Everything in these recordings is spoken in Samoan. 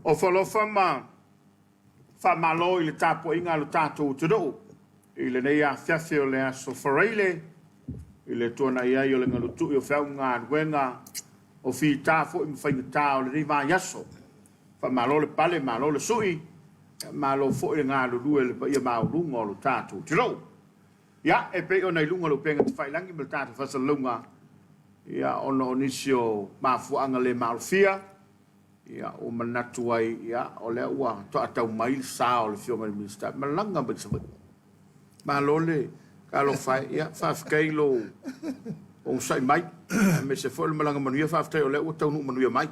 Ofa alofa ma faamalo i le tapuaiga a lo tatou atunuu i lenei afiafi o le Aso Faraile i le tuanai ai o le galutui o feau ma galuega o fita foi ma faigata o lenei vaiaso. Faamalo le pale, malo le sui, malo foi le galulue i le paia maualuga o lo tatou atunuu. Ia, e pei ona i luga o le upega tafailagi ma le tatou faasalalauga, ia, ona o nisi o mafuaaga le maalofia, ia, ua manatu ai, ia, o lea ua toa tau mai le sa o le Afioga i le Minisita, malaga mai Savaii. Malo le talofa e, ia, faafetai lou onosai mai, aemaise foi o le malaga manuia, faafetai o lea ua taunuu manuia mai.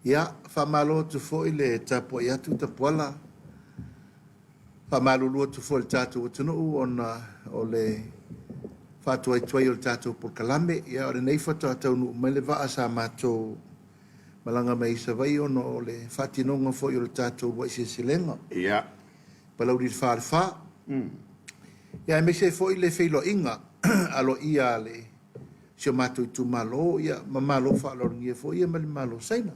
Ia, faamalo atu foi le tapuai atu Tapuala. Faamalulu atu foi i le tatou atunuu ona o le faatuaituai o le tatou polokalame. Ia, o lenei faatoa taunuu mai le vaa sa matou malaga mai ai i Savaii ona o le faatinoga foi o le tatou uluai seleselega. Ia. Palauli le 4 le 4. Ia, aemaise ai foi le feiloaiga aloaia a le si o matou itumalo, ia, ma malo faaaloalogia foi ia ma le Malo o Saina.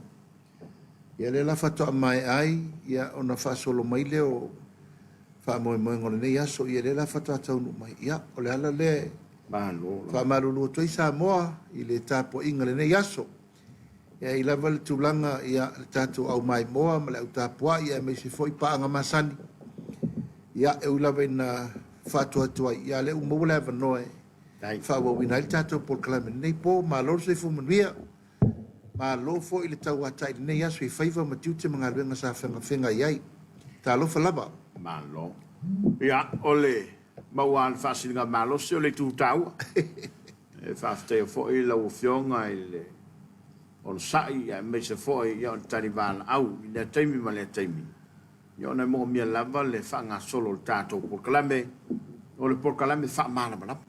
Ia lea la faatoa maea ai ia ona faasolo mai lea o faamoemoega o lenei aso, ia lea la faatoa taunuu mai. Ia, o le ala lea e Malo lava. faamalulu atu ai Samoa i le tapuaiga i lenei aso. E i ai lava le tulaga ia le tatou au maimoa ma le au tapuai aemaise foi paaga masani. Ia, e ui lava ina faatuatuai, ia lea ua maua le avanoa e faaauauina ai le tatou polokalame i lenei po. Malo le soifua manuia. Malo foi le tauatai i lenei aso i faiva ma tiute ma galuega sa feagafeagai ai. Talofa lava. Malo. Ia, o le maua lava o le faasiligamalosi o le itu taua. E faafetaia foi lau Afioga i le onosai aemaise foi o le tali valaau i lea taimi ma lea taimi, ia ona e moomia lava le faagasolo o le tatou polokalame, o le polokalame faamalamalama.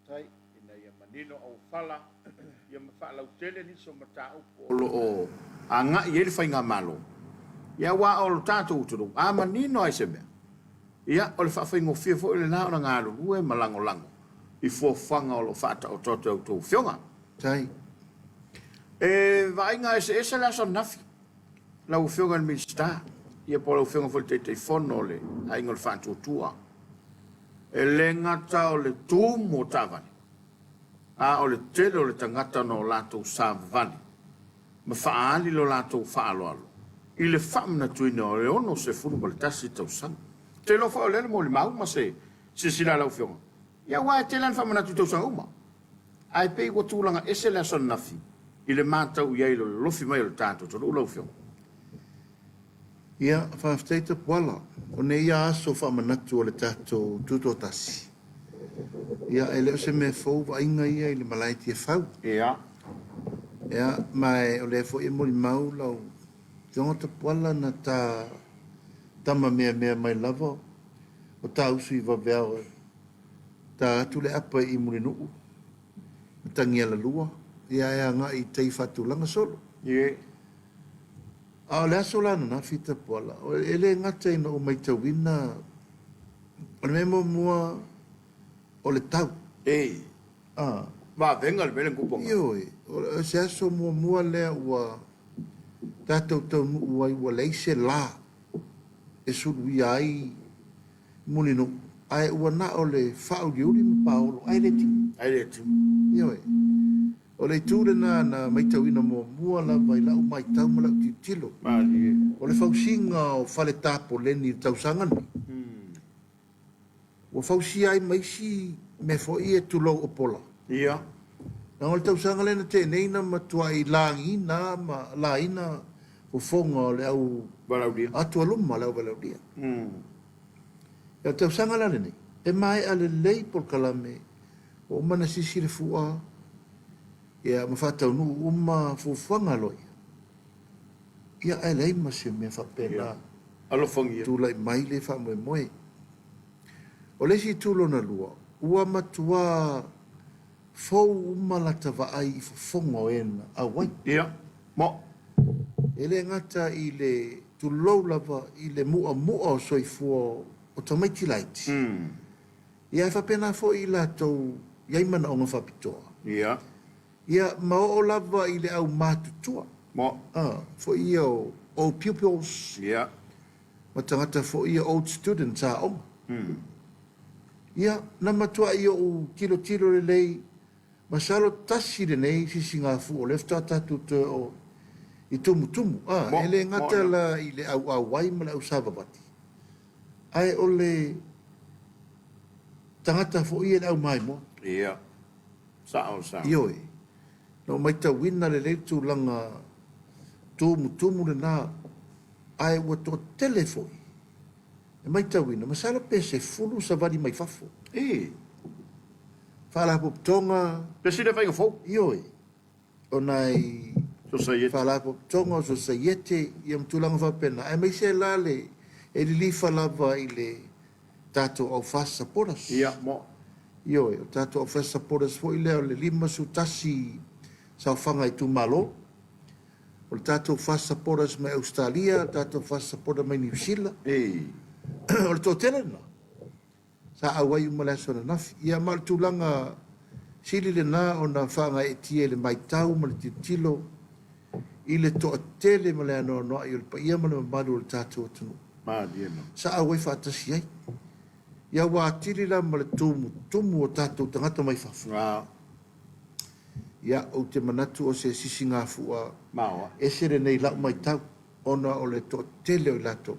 Tai, ina ia manino auofala ia ma faalautele nisi o mataupu o lo o agai i ai le Faigamalo, ia aua o lo tatou atunuu, a manino lava i se mea, ia o le faafaigofie foi lena ona galulue ma lagolago i fuafuaga o lo o faataoto atu e a outou afioga. Tai. E vaaiga eseese le aso ananafi, lau Afioga i le Minisita, ia po o lau Afioga foi i le Taitaifono o le Aiga o le Faatuatua. E le gata o le tumu o taavale, a o le tele o le tagata na o latou savavali ma faaali lo latou faaaloalo i le faamanatuina o le 61 tausaga. Ou te iloa foi o lea le molimau ma se silasila a lau Afioga, ia aua e tele lava ina faamanatu i tausaga uma, ae pei ua tulaga ese le aso ananafi i le matau i ai i le lolofi mai o le tatou atunuu lau Afioga. Ia, faafetai Tapuala. O nei aso faamanatu o le tatou Tutoatasi, ia e le o se mea fou vaaiga ia i le malae Tiafau. Ia. Ia, ma o lea foi e molimau lau Afioga Tapuala na ta tama meamea mai lava o ta usu i Vaveao e ta atu le apa i Mulinuu, Matagialalua, ia e agai i tai faatulaga solo. Ie. A o le aso la ananafi Tapuala, e le gata ina ou matauina, o le mea muamua o le tau. Ei. A. Vavega le mea lea na tupu ananafi. Ioe, o se aso muamua lea ua tatou taunuu ai ua leai se la e suluia ai Mulinuu, ae ua na o le faauliuli ma paolo, ae le timu. Ae le timu. Ioe. O le itu lena na matauina muamua lava i lau matau ma lau tilotilo. Malie. O le fausiga o fale tapoleni i le tausaga lenei, ua fausia ai ma isi mea foi ia tulou opola. Ia. Leaga o le tausaga lea na tea nei na matuai lagiina ma laina fofoga o le au Valaaulia. atualuma o le au valaaulia. Ia o le tausaga la lenei, e maea lelei polokalame Ua uma ona sisi le fua ia ma faataunuu uma fuafuaga a loia. Ia ae leai ma se mea faapena. Alofagia. Tulai mai le faamoemoe. O le isi itu lona lua, ua matua fou uma lata vaai i fofoga o e na auai. Ia, mo. E le gata i le tulou lava i le mu'amu'a o soifua o tamaiti laiti. Ia e faapena foi i latou i ai manaoga faapitoa. Ia. Ia ma oo lava i le au matutua. Mo. A, foi ia o. old pupils. Ia. Ma tagata foi ia old students aoga. Ia, na matuai ou tilotilo lelei, masalo tasi lenei sisigafua o lea faatoa tatou toe oo i tumutumu. A, e le gata la i le au auai ma le au savavali, ae o le tagata foi ia i le au maimoa. Ia, sao le sao. Ioe, na ou matauina lelei le tulaga tumutumu lena, ae ua toatele foi e matauina, masalo pe 10 savali mai fafo. Ii. Faalapotopotoga. Pe sili faiga fou. Ioe, o nai Sosaiete. Faalapotopotoga o sosaiete, ia ma tulaga faapena, aemaise la le e lilifa lava i le tatou au FAST supporters. Ia, mo. Ioe, o tatou au FAST supporters foi lea o le 51 saofaga itumalo. O le tatou FAST supporters mai Ausetalia, o le tatou FAST supporter mai Niu Sila. O le toatele lena sa auai uma le aso ananafi. Ia ma o le tulaga sili lena ona faagaeetia i le matau ma le tilotilo i le toatele ma le anoanoai o le paia ma le mamalu o le tatou atunuu. Malie lava. Sa auai faatasi ai. Ia ua atili la ma le tumutumu o tatou tagata mai fafo. Ia, ou te manatu o se sisigafua ese lenei lau matau, ona o le toatele o i latou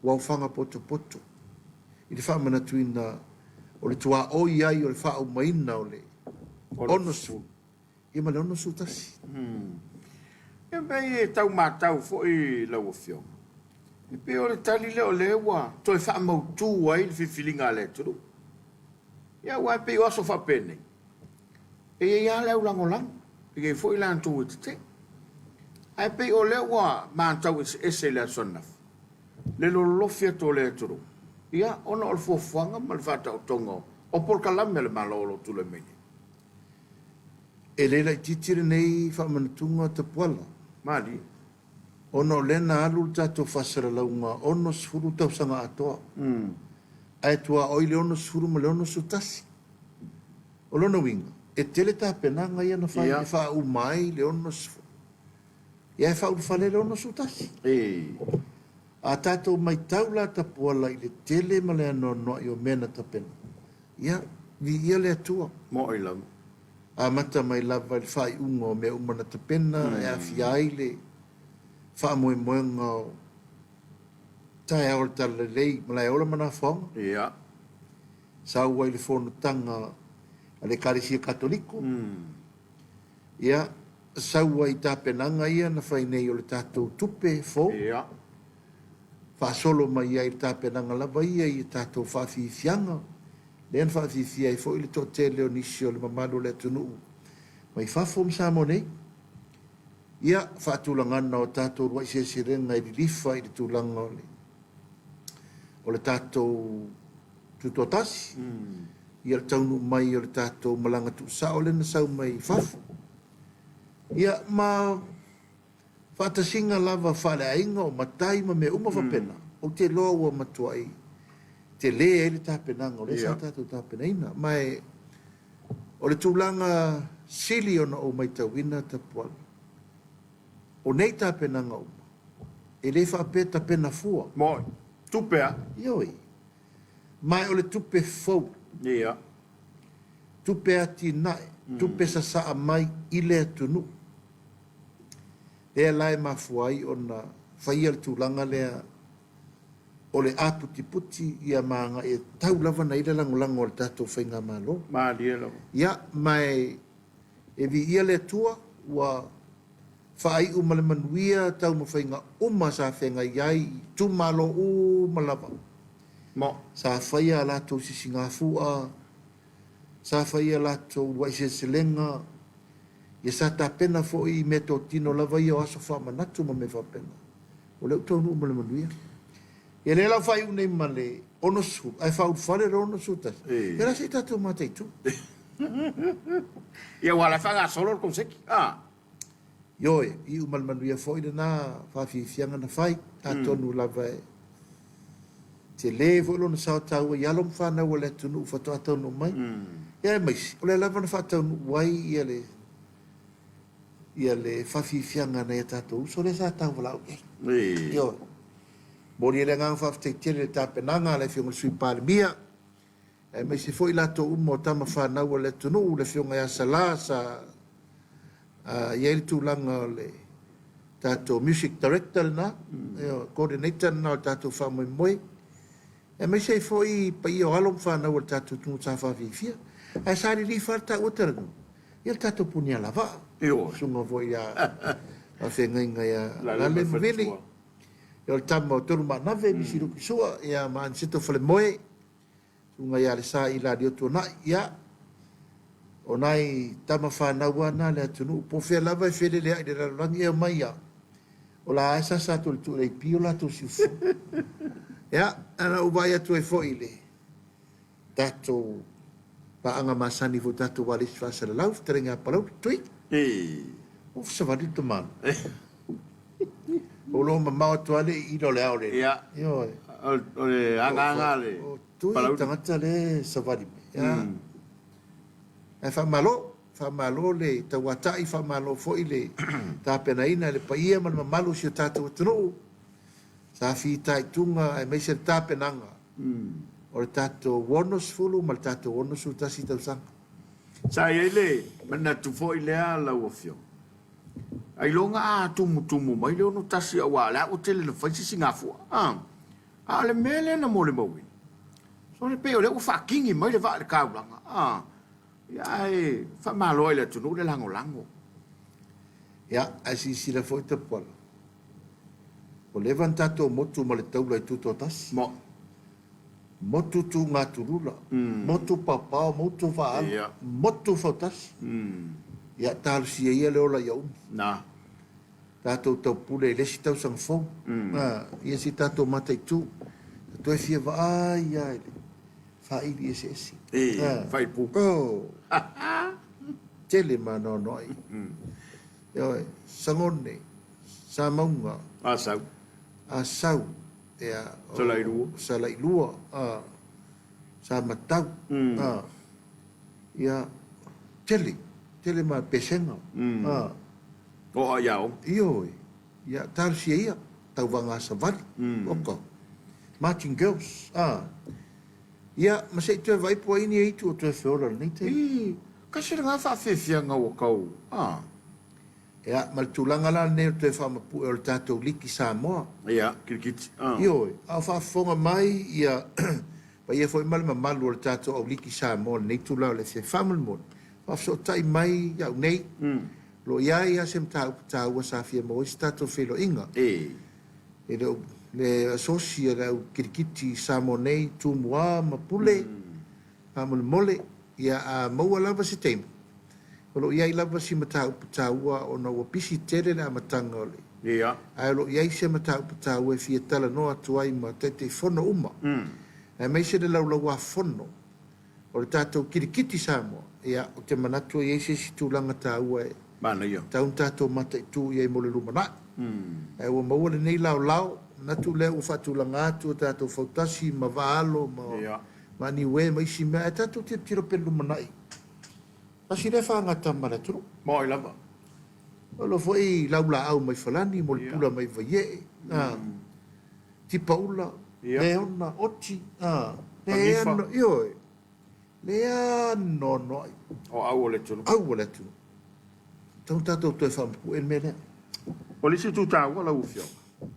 ua aofaga potopoto i le faamanatuina o le tuaoi ai o le faaumaina o le 60 ia ma le 61. Ia pei e tau matau foi lau Afioga, e pei o le tali lea o lea ua toe faamautu ai le filifiliga a le atunuu. Ia aua e pei o aso faapenei, e i ai lava le au lagolago, e i ai foi latou e tetee. Ae pei o lea ua matau eseese i le aso ananafi, le lolofi atu o le atunuu, ia ona o le fuafuaga ma le faataotoga o polokalame a le Malo o lo o tulai mai nei. E le laitiiti lenei faamanatuga Tapuala. Malie. Ona o lea na alu le tatou faasalalauga 60 tausaga atoa. Ae tuaoi le 60 ma le 61. O lona uiga, e tele tapenaga ia na fai e faauma ai le 60. Ia e faaulufale le 61. A tatou matau la Tapuala i le tele ma le anoanoai o mea na tapena, ia, viia le Atua. Mo'i lava. Amata mai lava i le faaiuga o mea uma na tapena e aafia ai le faamoemoega o taeao o le Talalelei, Malaeola ma Nafoaga. Sau ai le fonotaga a le Ekalesia Katoliko. Ia, sau ai tapenaga ia na fai nei o le tatou tupe fou. Faasolo mai ai le tapenaga lava ia i tatou faafiafiaga. Lea na faafiafia ai foi le toatele o nisi o le mamalu o le atunuu mai fafo ma Samoa nei. Ia, faatulagana o tatou uluai seleselega e lilifa i le tulaga o le tatou tutoatasi. Ia, le taunuu mai o le tatou malaga tuusao lea na sau mai fafo. Ia, ma faatasiga lava faaleaiga o matai ma mea uma faapena. Ou te iloa ua matuai tele ai le tapenaga o lea sa tatou tapenaina. Ma e o le tulaga sili ona ou matauina Tapuala, o nei tapenaga uma, e le faapea tapena fua. Mo'i, tupe a? Ioe. Ma e o le tupe fou. Tupe atinae, tupe sasaa mai i le atunuu. Lea la e mafua ai ona faia le tulaga lea o le aputiputi ia ma agai e tau lava na i le lagolago a le tatou faigamalo. Malie lava. Ia, ma e viia le Atua ua faaiu ma le manuia taumafaiga uma sa feagai ai i itumalo uma lava. Mo. Sa faia a latou sisigafua, sa faia a latou uluai seleselega, ia sa tapena foi i meatotino lava ia o aso faamanatu ma mea faapena. O lea ua taunuu ma le manuia. Ia lea la ua faaiu nei ma le 60, ae faaulufale le 61. Ia la se i tatou mataitu. Ia ua la faagasolo le koneseti. Ioe, iu ma le manuia foi lena faafiafiaga na fai. Atonu lava e tele foi lona sao taua i alo ma fanau o le atunuu faatoa taunuu mai. Ia aemaise, o lea lava na faataunuu ai ia le Ia le faafiafiaga a nai a tatou uso lea sa tauvalaau i ai. Ioe. Momoli ai le agaga faafetai tele i le tapenaga a le Afioga i le Sui Palemia, aemaise foi i latou uma o tama fanau a le atunuu, le Afioga ia Sala sa i ai le tulaga o le tatou music director lena, ioe, coordinator lena o le tatou faamoemoe. Aemaise ai foi paia o alo ma fanau a le tatou atunuu sa faafiafia. Ae sa lilifa lava le taua talanoa ia le tatou punialavaa. Ioe. Susuga foi ia Faafeagaiga ia Lale ma Vili. Ia o le tama o Tolumaanave, Misi Luki Sua, ia ma Aniceto Falemoe, Susuga ia Lesa Ilalio Tuanai. Ia, o nai tama fanau lava na a le atunuu, po o fea lava e feleleai i le lalolagi, e omai lava. O la e sasa atu e le tuuleipi o latou siufono. Ia, na ou vaai atu ai foi i le tatou paaga masani foi tatou alisi faasalalau, fetalaiga ia Palauli, Tui. Ua savali le tamaloa. O lo o mamao atu lava le iila o le ao le. Ia. Ioe. O le agaga le Tui tagata le savali mai. Ia. Ae faamalo, faamalo le tauatai, faamalo foi le tapenaina e le paia ma le mamalu o si o tatou atunuu sa fitaituga aemaise le tapenaga o le tatou 60 ma le tatou 61 tausaga. Sa i ai le manatu foi lea lau Afioga, ailoga a tumutumu mai le 61 aua o lea ua tele ina fai se sigafua. A o le mea lea na molimauina, Sole pei o lea ua faakigi mai le vaa i le taulaga, a, ia ae faamalo ai i le atunuu le lagolago. Ia, ae silasila foi Tapuala, ua leva ona tatou motu ma le taula i Tutoatasi. Mo. Motu tuugatulula, motu paopao, motu vaaalo, Ia. motu fautasi. Ia, talosia ia le ola ia umi. Na. Tatou taupule i le isi tausaga fou. Ia se i tatou mataitu. Ta toe fia vaai lava i le faili eseese. E, faaipu. Oh. Tele maanoanoa i. Ioe, Sagone, Samauga. Asau. Asau, ia. Salailua. Salailua, Samatau. Ia, tele, tele ma Pesega. Oa ia o. Ioe. Ia, talosia ia, tauvaga savali, oka, Marching Girls, a. Ia, ma se i toe vaai po o ai ni aitu o toe feola i lenei taimi. I, kasi lena faafiafiaga ua tau, a. Ia, ma le tulaga la lenei o le toe faamapue o le tatou Liki Samoa. Ia, kirikiti, a. Ioe, a o faafofoga mai ia paia foi ma le mamalu o le tatou au Liki Samoa i lenei itula o le afiafi. Faamolemole, faafesootai mai au nei. O lo o i ai lava se mataupu taua sa fia maua ai se tatou feiloaiga. E le o le asosi a le au kirikiti i Samoa nei, Tumua ma Pule, faamolemole, ia a maua lava se taimi, o lo o i ai lava si mataupu taua ona ua pisi tele le amataga o le. Ae o lo o i ai se mataupu taua e fia talanoa atu ai ma Taitaifono uma, aemaise le laulauafono O le tatou kirikiti Samoa, ia, ou te manatu e i ai se isi tulaga taua e Manaia. tatau ona tatou mataitu i ai mo le lumanai. Ae ua maua lenei laolao, manatu lea ua faatulaga atu a tatou fautasi ma vaa-alo ma ma niue ma isi mea, ae tatou tilotilo pea i le lumanai. Tasi lea faagata ma le atunuu. Maoi lava. O lo foi laulaau mai Falani, Molepula mai Vaiee, a. Tipaula, Leona, Oti, a, Panifa. Ioe, lea anoanoai. O au o le atunuu. Au o le atunuu. Tatau ona tatou toe faamapue le mea lea. O le isi itu taua lau Afioga, o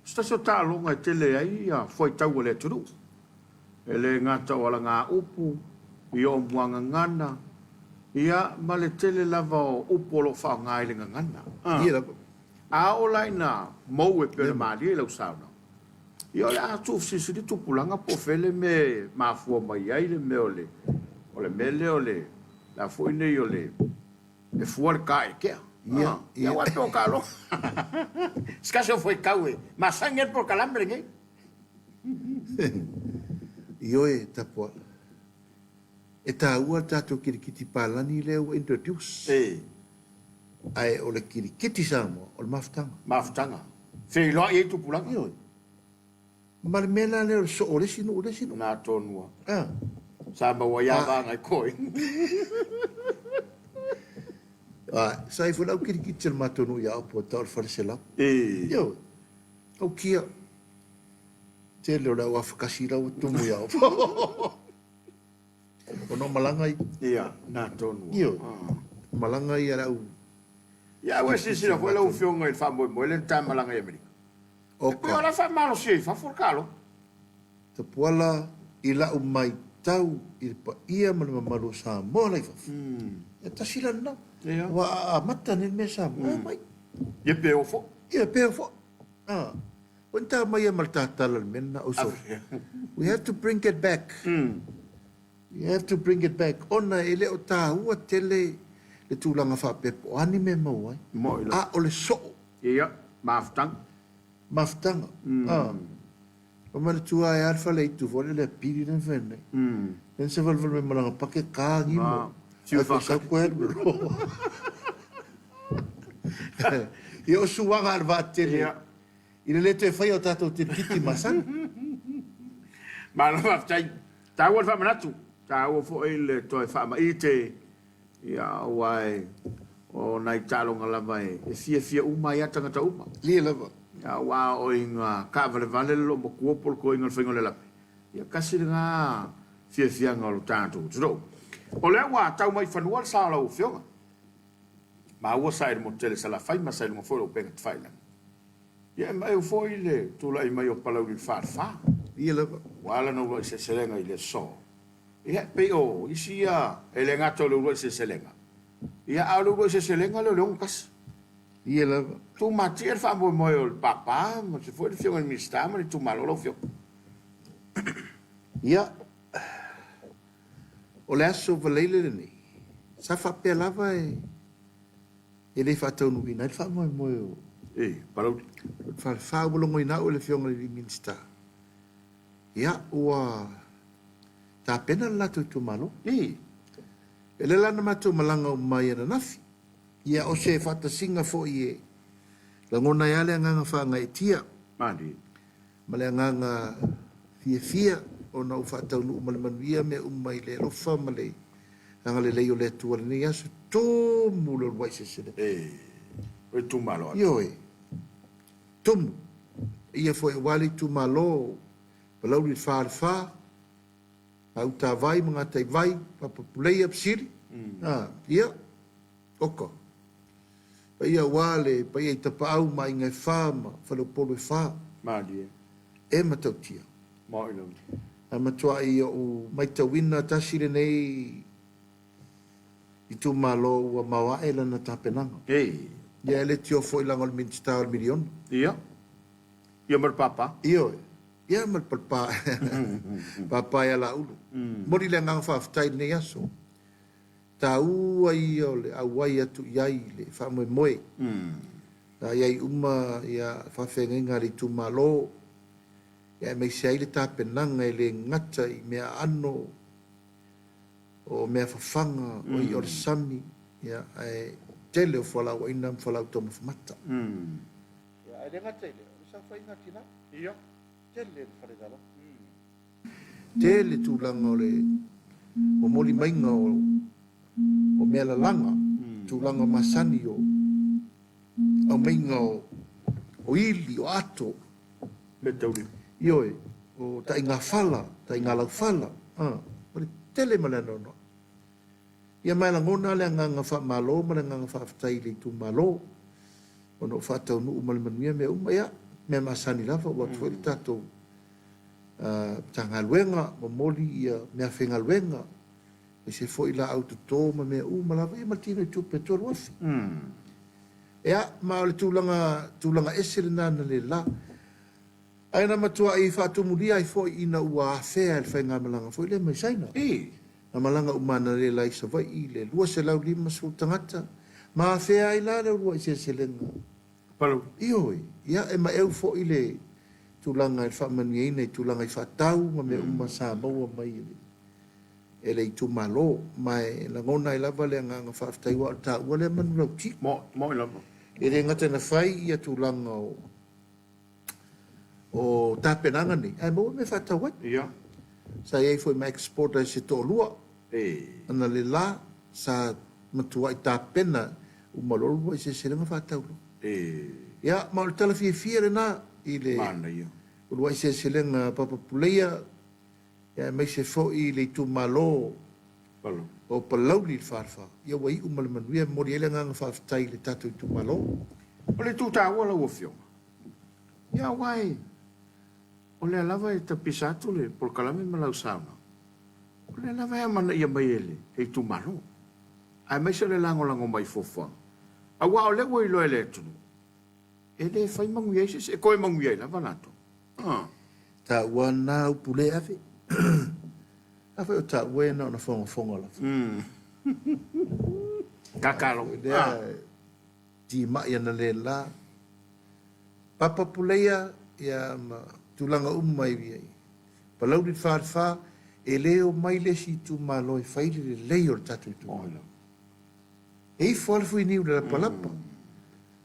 se tasi o taaloga e tele ai fuaitau a le atunuu. E le gata o alagaupu, i o muagagana, ia ma le tele lava o upu o lo o faaaoga i le gagana. Ia lava. A oo la ina mou e pei ona malie i lau saunoaga, ia o le a tuufesilisili tupulaga po o fea le mea e mafua mai ai le mea o le, o le mea lea o le, le a foi nei o le, e fua le ka i le tea. Ia, ia. Aua e pei o taaloga. Se tasi o fuaitau e masani ai le polokalame lenei. Ioe, Tapuala. E taua le tatou kirikiti palani lea ua introduce. E. Ae o le kirikiti Samoa, o le mafutaga. Mafutaga. Feiloai ai tupulaga. Ioe. Ma le mea la lea o le soo o le isi nuu i le isi nuu. Na tonu a. A. Sa maua ai lava vaga i koi. A, sa i ai foi le au kirikiti a le matou nuu ia Aopo e tau o le Faleselau. Ioe. Au kia. Tele o le au afakasi la ua tumu ia Aopo. Ona o malaga ia. Ia, na tonu. Ioe. Malaga ia le au. Ia, ua e silasila foi lau Afioga i le faamoemoe lea na ta malaga i Amerika. E pei o la e faamalosia i fafo le talo. Tapuala i lau maitau i le paia ma le mamalu o Samoa la i fafo. Ia tasi la lena. Ua amata nei le mea Samoa e omai. Ia pe o foi. Ia pe o foi. Ah. Ua ta mai ia ma le tatala le mea lena uso. We have to bring it back. We have to bring it back. Ona e le o taua tele le tulaga faapea po o a ni mea e maua ai. A o le soo. Ia, mafutaga. Mafutaga. Ah. Ua manatua ai lava le fale itu foi lea le apili lea na fai nei. Lea na savalivali mai ma lana pake ka gimo. Ai koe sau koe alu lalo. Ia o suaga a le vaatele i le le toe faia o tatou tilikiti masani. Malo faafetai. Taua le faamanatu. Taua foi le toe faamaite Ia, aua o nai taaloga lava e fiafia uma ai lava tagata uma. Ia lava. Ia, aua o iga taavalevale le loomatua po o le toeaina o le faiga o le lape, ia tasi lena fiafiaga o lo tatou atunuu. O lea ua tau mai i fanua le sa o lau Afioga. Maua sa i le motu tele i Salafai ma sa i luga foi o le upega tafailagi. Ia e maeu foi le tulai mai o Palauli i le Falefa. Ia lava. Ua ala ona uluai seleselega i le aso. Ia, e pei o isi ia, e le gata o le uluai seleselega, ia, a o le uluai seleselega lea o le 61. Ia lava. Tumatie le faamoemoe o le Papa ma se foi le Afioga i le Minisita ma le itumalo lau Afioga. Ia, o le aso Valeile lenei, sa faapea lava e e le faataunuuina ai le faamoemoe o E, Palauli. Le Falefa ua logoina au e le Afioga i le Minisita. Ia, ua tapena le latou itumalo. I. E lea la na matou malaga uma mai ananafi. Ia, o se faatasiga foi e lagona ai lava le agaga faagaeetia. Malie. Ma le agaga fiafia ona ua faataunuu ma le manuia mea uma i le alofa ma le agalelei o le Atua i lenei aso. Tumu le uluai seleselega. E, o itumalo atu. Ioe. Tumu. Ia foi aua le itumalo o Palauli le Fa le Fa, Gautavai ma Gataivai, Papa Puleia, Pisili. A, ia, oka. Paia aua le paia i Tapaau ma Aiga e Fa ma Faleupolu e Fa. Malie. E matautia. Maoi lava. Ae matuai ou maitauina tasi lenei itumalo ua maoae lana tapenaga. Ei. Ia e le tio foi leaga o le Minisita o le miliona. Ia. Ia ma le papa. Ioe. Ia ma le papa. Papa ia Laulu. Momoli le agaga faafetai i lenei aso. Taua ia o le auai atu i ai i le faamoemoe. Sa i ai uma ia faafeagaiga a le itumalo, ia aemaise ai le tapenaga e le gata i mea aano, o mea fafaga, o i'a o le sami, ia, ae tele o fualaauaina ma fualaau taumafa mata. Ia, ae le gata i lea, o le saofaiga a tina. Ia. Tele le fale lala. Tele tulaga o le momoli maiga o, o mea lalaga, tulaga masani o aumaiga o, o ili, o ato. Mea taulima. Ioe, o taigafala, taigalaufala, a, o le tele ma le anoanoai. Ia ma e lagona le agaga faamalo ma le agaga faafetai i le itumalo ona ua faataunuu ma le manuia mea uma. Ia, mea masani lava ua atu foi le tatou Matagaluega momoli ia meafaigaluega, aemaise foi laau toto ma mea uma lava, ia ma le tino i tupe e 3,000. Ia, ma o le tulaga, tulaga ese lena na le la. Ae na matuai faatumulia ai foi ina ua afea e le faigamalaga foi lea mai Saina. Na malaga uma analeila i Savaii le 250 tagata, ma afea ai la le uluai seleselega. Palauli. Ioe, ia e maeu foi le tulaga i le faamanuiaina i tulaga i faatau ma mea uma sa maua mai e le e le itumalo. Ma e lagona ai lava le agaga faafetai aua o le taua lea manulauti. Moni lava. E le gata ina fai ia tulaga o o tapenaga nei, ae maua mea faatau ai. Ia. Sa i ai foi ma exporters se toalua. E. Ana le la, sa matuai tapena. Uma loa le uluai seleselega faatau loa. Ia, ma o le tala fiafia lena i le uluai seleselega a Papa Puleia, ia aemaise foi i le itumalo o Palauli le Falefa. Ia ua iu ma le manuia, e momoli ai le agaga faafetai i le tatou itumalo. O le itu taua lau Afioga, ia aua e o lea lava e tapisa atu le polokalame ma lau saunoaga, o lea lava e amanaia mai e le itumalo, aemaise o le lagolago mai i fuafuaga, aua o lea ua iloa e le atunuu, e le fai manuia ai se isi, e toe manuia ai lava latou. Ah. Taua lena upu le ave. Afai o taua e na ona fogafoga lava. Kakalo. Lea timai ana le la. Papa Puleia ia ma tulaga uma i ai. Palauli le Falefa, e le omai le isi itumalo e fai le lelei o le tatou itumalo. E ifo lava le fuiniu i le lapalapa,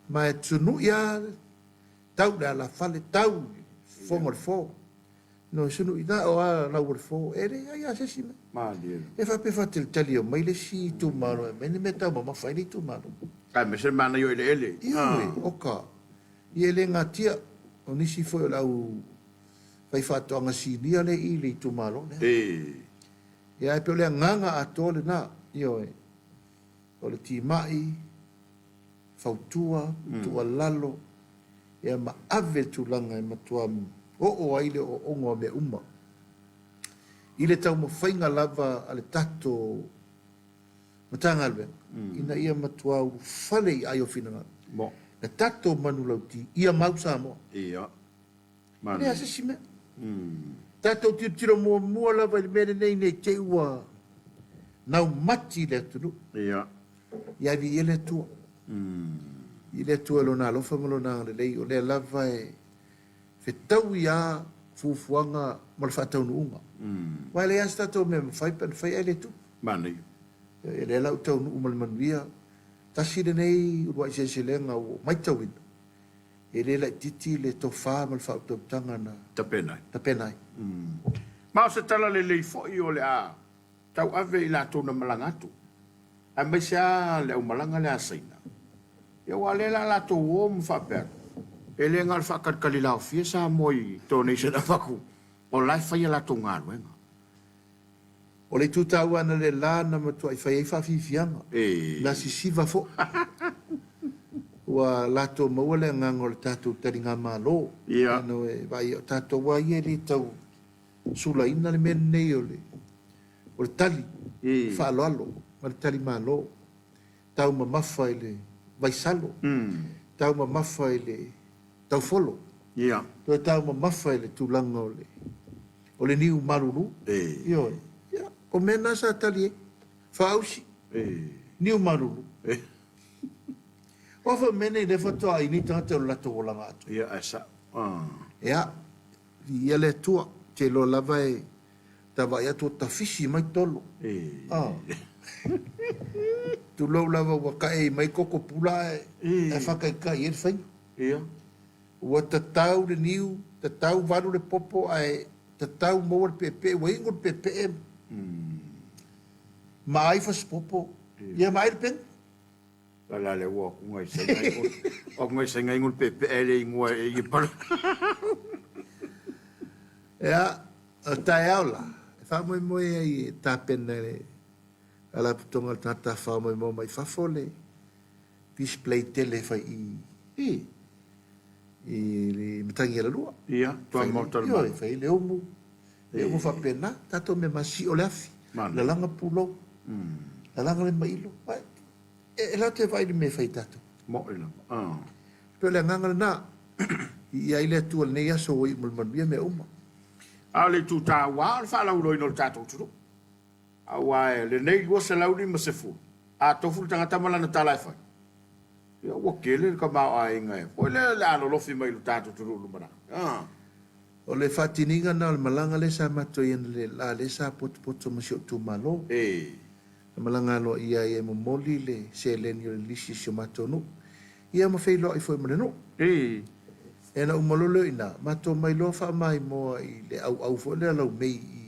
ma e tunui lava tau i le alafale, tau i le fofoga o le fo. No, e sunui na o a lau o le fo, e leai lava se isi mea. E faapea faatalitali e omai le isi itumalo e aumai ni mea taumamafa ai le itumalo. Aemaise le manaia o eleele. Ioe, oka. Ia e le gatia, o nisi foi o le au faifaatoaga sinia lea i le itumalo lea. Ia ae pei o le agaga atoa lena, ioe, o le timai, fautua, tuualalo, ia ma ave le tulaga e matua oo ai le ooooga o mea uma i le taumafaiga lava a le tatou Matagaluega ina ia matua ulufale i ai o finagalo le tatou manulauti ia mau Samoa. Ia. E leai se isi mea. Tatou tilotilo muamua lava i le mea lenei ne i te i ua naumati le atunuu. Ia. Ia ave i ai le Atua. I le Atua i Lona alofa ma Lona agalelei, o lea lava e fetaui lava fuafuaga ma le faataunuuga. Aua e leai lava se tatou mea e mafai pe ana fai ae le tupu. Manaia. Ia lea la ua taunuu ma le manuia. Tasi lenei uluai seleselega ua ou matauina, e le laitiiti le tofa ma le faautautaga na tapena ai. Tapena ai. Ma o se tala lelei foi o le a tauave i latou na malaga atu, aemaise lava le aumalaga lea a Saina. Ia aua o lea o le a latou o ma faapea atu, e le na o le faatalitali laofia Samoa i donation avatu, o la e fai a latou galuega. O le itu taua analeila na matuai fai ai faafiafiaga, na sisiva foi. Ua latou maua le agaga o le tatou taligamalo. Ia. E vaai, o tatou lava ia e le tau sulaina le mea lenei o le o le tali faaaloalo ma le tali malo. Taumamafa i le vaisalo, taumamafa i le taufolo, toe taumamafa i le tulaga o le o le niu malulu. Ioe. Ia, o mea na sa tali ai. Faausi, niu malulu. O a foi mea nei lea faatoa ai nei tagata i lo latou olaga atoa. Ia, ae sao. Ia, viia le Atua, ou te iloa lava e ta vaai atu ua tafisi mai tolo. Ah. Tulou lava ua taei mai koko pula ae ae faataitai ai le faiga. Ia. Ua tatau le niu, tatau valu le popo ae tatau maua le peepee, ua inu le peepee ma ai fasipopo, ia ma ai le peni. La le ua ku ngai sai ngai o ngai sai ngai ngul pepe ele ingua e i pala. Ia, o taeao la, e faamoemoe ai e tapena e le Faalapotopotoga o le Tagata Faamoemoe mai Fafo le display tele e fai i i le Matagialalua. Ia, tuamaota o le Malo. Ioe, fai ai le umu, le umu faapena, tatou mea masio le afi, lalaga pulou, lalaga le mailo. E latou te vaai i le mea e fai e tatou. Moʻi lava. Ah. Pei o le agaga lena. I ai le Atua i lenei aso ua iu ma le manuia mea uma. A o le itu taua o le faalauiloaina o le tatou atunuu. Aua e lenei 250, a tofu le tagata ma lana tala e fai, ia ua tele le tamaoaiga e foi lea o le a lolofi mai i lo tatou atunuu i le lumanai. Ah. O le faatiniga lena o le malaga lea sa matou i ai analeila lea sa potopoto ma si ou itumalo. E. Na malaga aloaia ai e momoli le seleni o le lisi i si o matou nuu, ia ma feiloai foi ma le nuu. E. Ia na uma loa lea o i ina, matou mai loa faamaimoa i le auau foi lea laumei i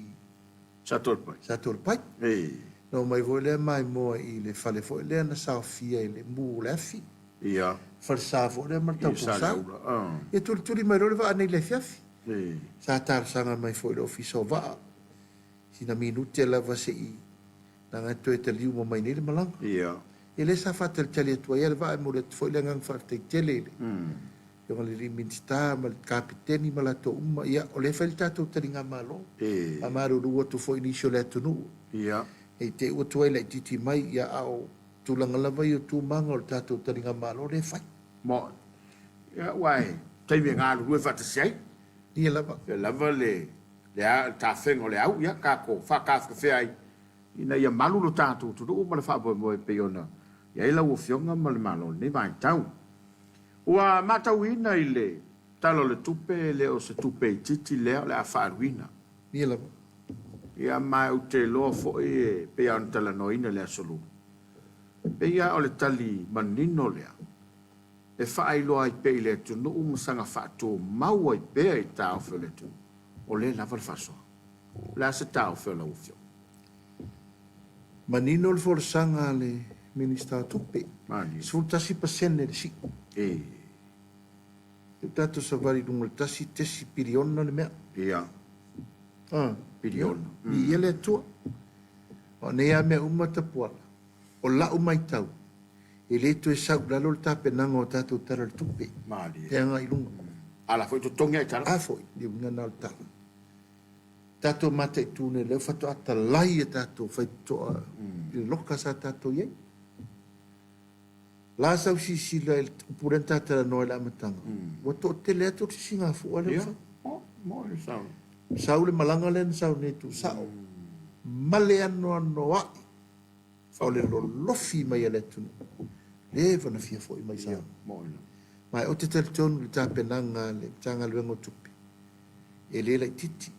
Satoalepai. Satoalepai. E. Na omai foi lea maimoa i le fale foi lea na saofia i le mu o le afi. Ia. Falesa foi lea ma le I tauposa. Saleaula. Ah. Ia tulituli mai loa le vaa nei i le afiafi. E. Sa talosaga mai foi i le Ofisa o Vaa, sina minute lava se i leaga e toe taliu uma mai nei le malaga. Ia. Ia lea sa faatalitali atu ai lava le vaa, e momoli atu foi le agaga faafetai tele i le Afioga i le alii Minisita ma le Kapeteni ma latou uma. Ia, o lea e fai le tatou taligamalo. E. Faamalulu atu foi i nisi o le atunuu. Ia. Ne i te i ua tuai laitiiti mai, ia, a o tulaga lava ia o tumaga o le tatou taligamalo lea e fai. Mo, ia, aua e taimi e galulue faatasi ai. Ia lava. Ia lava le, le a, le tafega o le au, ia, tatou faatafekafea ai ina ia malu lo tatou atunuu ma le faamoemoe e pei ona i ai lau Afioga ma le Malo i lenei vaitau. Ua matauina i le Tala o le Tupe, e le o se tupe itiiti lea o le a faaaluina. Ia lava. Ia, ma ou te iloa foi e pei lava ona talanoaina i le Aso Lulu, e pei lava o le tali manino lea e faailoa ai pea i le atunuu ma saga faatumau ai pea i taofi o le atunuu, o lea lava le faasoa. O le a se taofi o lau Afioga? Manino le folasaga a le Minisita o Tupe, 11% le sii. E. Lea ua tatou savali i luga o le tasi tesi piliona le mea. Ia. Ah, Piliona. Viia le Atua. O nei lava mea uma Tapuala, o lau matau, e le toe sau i lalo le tapenaga o tatou Tala o le Tupe. Malie. E agai i luga. A la foi totogi aitalafu. A foi, le uiga lena o le tala. Tatou mataitu nei, lea faatoa talai a tatou faitotoa i le loka sa tatou i ai. La sau silasila i le upu lea na ta talanoa i le amataga, ua toatele atu le sisigafua lea ua fai. Ia, Sau le malaga lea na sau nei Tuusao, ma le anoanoai o le lolofi mai a le atunuu, leva na fia foi mai Samoa. Ma ou te talitonu i le tapenaga a le Matagaluega o Tupe, e le laitiiti,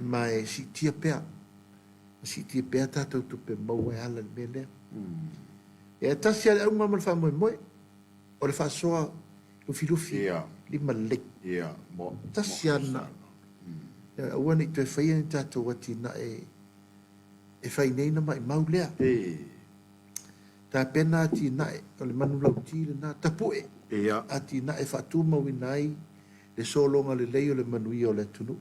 ma e siitia pea, ma siitia pea tatou tupe maua e ala i le mea lea. E tasi lava le auga ma le faamoemoe, o le faasoa lufilufi lima lelei. Tasi lava lena. Aua ne i toe faia ni tatou atinae e fai nei na maimau lea. Tapena atinae, o le manulauti lena, tapue atinae e faatumauina ai le sologa lelei o le manuia o le atunuu.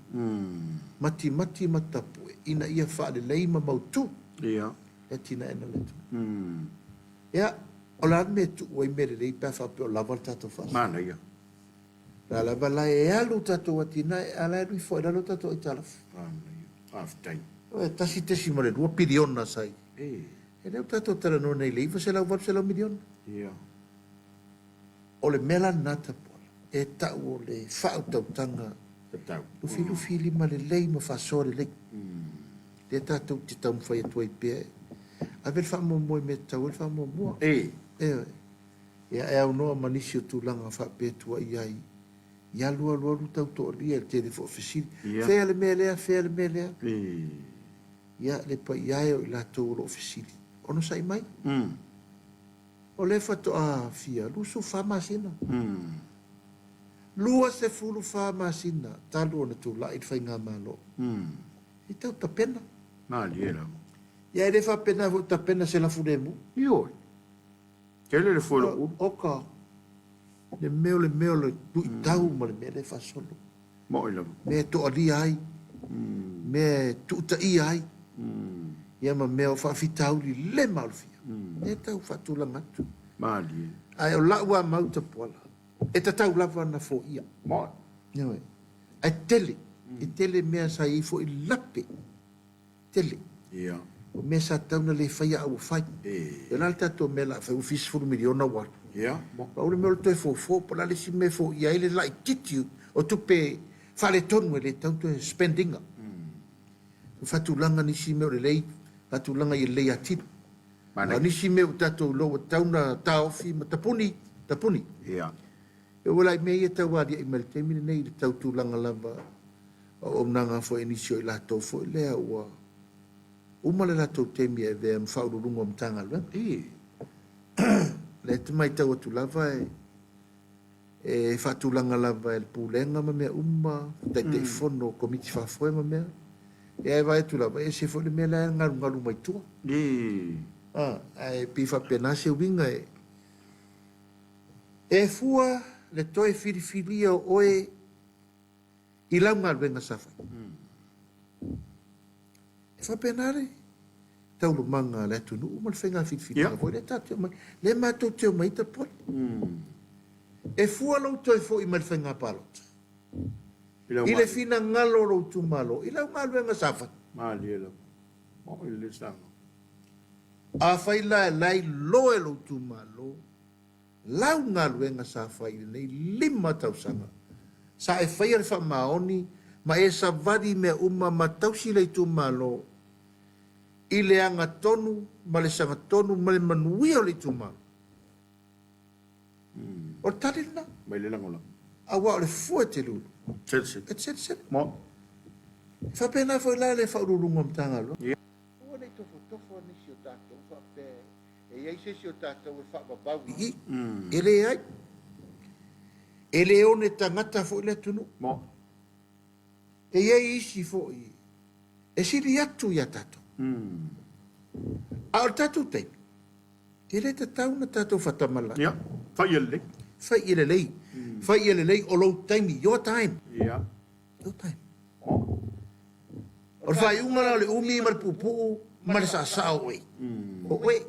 Matimati ma tapue ina ia faalelei ma mautu le atinaeina o le atunuu. Ia, o le a le mea e tuu ai mea lelei pe a faapea o lava le tatou faasoa? Manaia. O la lava la e alu tatou atinae, a o la e alu ifo ai i lalo tatou aitalafu. Manaia. Faafetai. E 1.2 piliona sa i. E le o tatou talanoa nei i le 900, 800 miliona. Ia. O le mea la lena Tapuala, e tau o le faautautaga Tatau. lufilufi lima lelei ma faasoa lelei. Lea tatou te taumafai atu ai pea e ave le faamuamua i mea e tatau ai le faamuamua. E. Ioe. Ia e aunoa ma nisi o tulaga faapea e tuuaia ai i alu alu alu tau toalia i le tele foi o fesili. Ia. Fea le mea lea, fea le mea lea. E. Ia le paia e o i latou o lo o fesili, onosai mai. O lea faatoa fia 24 masina. 24 masina talu ona tulai le faigamalo. I tau tapena. Malie lava. Ia e le faapena foi tapena se lafu lemu. Ioe. Tele le fue o lou ulu. Oka, le mea o le mea o le luitau ma le mea lea e faasolo. Moi lava. Mea e toalia ai, mea e tuutaia ai, ia ma mea o faafitauli le malofia. Lea e tau faatulaga atu. Malie. Ae o lau lava mau Tapuala, e tatau lava ona foia. Moi. Ioe. Ae tele, e tele mea sa i ai foi lape, tele. Ia. O mea sa tatau ona le faia a ua fai. E. O le a le tatou mea o le a fai, ua 70 miliona ua alu. Ia. Pau le mea o le toe fofo, po o le a le isi mea e foia ai le laitiiti o tupe faaletonu e le tatau ona toe spend ina. Faatulaga nisi mea o lelei, faatulaga ia lelei atili. A o nisi mea ua tatou iloa ua tatau ona taofi ma tapuni, tapuni. Ia. E oo la i mea ia e tau aliae mai i le taimi lenei i le tau tulaga lava o auaunaga foi a nisi o i latou foi lea ua uma le latou taimi e avea ma faauluuluga o Matagaluega. I. O lea e te matau atu lava e faatulaga lava e le Pulega ma mea uma, Taitaifono o Komiti Faafoe ma mea. Ia e vaai atu lava, e ese foi le mea la e galugalu mai tua. A, ae pei faapena se uiga e. E fua le toe filifilia o oe i lau galuega sa fai. E faapena le taualumaga a le atunuu ma le faiga filifiliga foi lea tatou te omai, lea matou te omai ai tapoli. E fua lou toe foi mai le faiga palota i le finagalo o lou itumalo i lau galuega sa fai. Malie lava. Maoi lelei saunoaga. Afai la e lailoa e lou itumalo lau galuega sa fai i lenei 5 tausaga, sa e faia le faamaoni ma e savali i mea uma ma tausi le itumalo i le agatonu ma le sagatonu ma le manuia o le itumalo. O le tali lena. Mai le lagolago. Aua o le fua e te lulu. Selesele. E te selesele. Mo. E faapena foi la le faauluuluga o Matagaluega. Aua ne i tofotofo nisi o tatou faapea e i ai se isi o tatou e faavavau i i. E leai. E le one tagata foi le atunuu. Mo. E i ai isi foi e sili atu iā tatou. A o le tatou taimi, E le tatau ona tatou faatamala. Ia, fai ia lelei. Fai ia lelei. Fai ia lelei, o lou taimi, your time. Ia. Your time. Oh. O le faaiuga la o le umi ma le puupuu ma le saasaa o oe. O oe.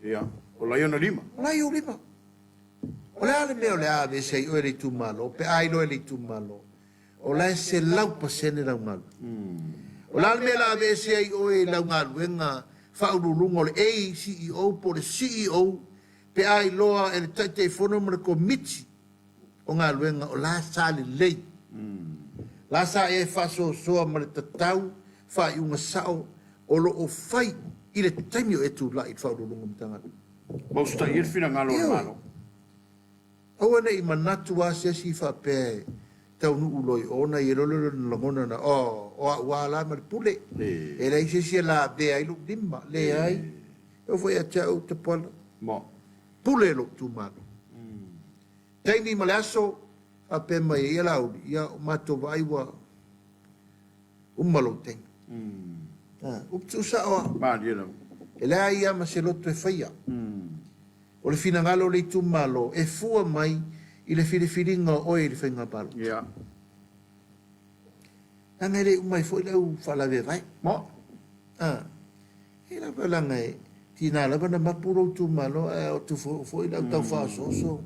Ia, o la i ona lima. O la i ou lima. O le a le mea o le a aveese ai oe i le itumalo, pe a iloa e le itumalo, O la e 100% lau galuega. O le a le mea o le a aveese ai oe i lau galuega faauluuluga o le ACEO po o le CEO pe a iloa e le Taitaifono ma le Komiti o Galuega o la sa lelei, la sa e faasoasoa ma le tatau faaiuga sao o lo o fai i le taimi o e tulai i le faauluuluga o Matagaluega. Ma usitaia le finagalo o le Malo. Aua ne i manatu lava se isi faapea e taunuu loa i o ona i ai loa lea o lona lagona na, Oh, o au lava la ma le pule. E leai se isi e lavea ai lou lima. Leai. E oo foi ia te au Tapuala, pule lou itumalo. Taimi ma le aso, faapea mai ai, Ia Laauli, ia o matou vaai ua uma lou taimi. Upu tuusao lava. E leai lava ma se loto e faia. O le finagalo o le itumalo e fua mai i le filifiliga o oe i le faiga palota. Ia. Leaga e le uma ai foi le au faalavevae. Mo. A. E lava leaga e tiga lava na mapu lou itumalo ae o atu foi le au tau faaosooso.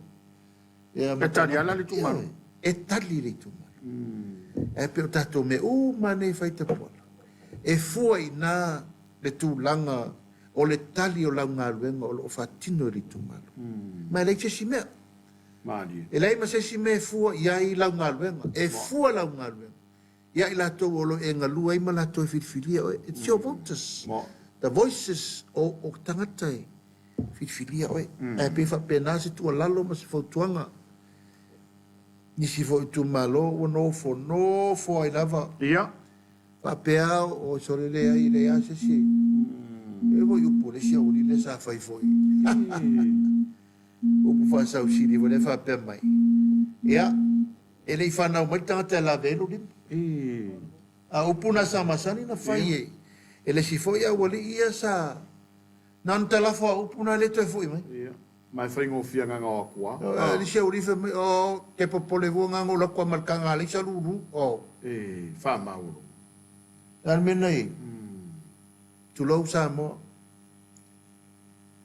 Ia, e tali lava la le itumalo. E tali le itumalo. Ae pei o tatou mea uma nei e fai tapuala, e fua i ina le tulaga o le tali o lau galuega o lo o faatino e le itumalo. Ma e leai se isi mea. Malie. E leai ma se isi mea e fua i ai lau galuega. E fua lau galuega ia i latou o lo o e galue ai ma latou e filifilia oe. It's your voters. The voices o tagata e filifilia oe. Ae pei e faapena se tuualalo ma se fautuaga. Nisi foi itumalo ua nofo nofo ai lava. Ia. Faapea o sole leai e leai lava se isi e foi upu a le isi aualii lea sa fai foi. Upu faasausili foi lea faapea mai. Ia, e le i fanau mai le tagata e lave ai lou lima. A o upu na sa masani na fai e, e le isi foi aualii ia sa Na ona talafo a upu na le toe foi mai. Ia. Ma e faigofie agaga o atu a. A lisi au life mai, oh, te popole vua nga ngo lakua ma le kanga leisa lulu, oh. E faamaualo. Le a le mea na i ai? Tulou Samoa.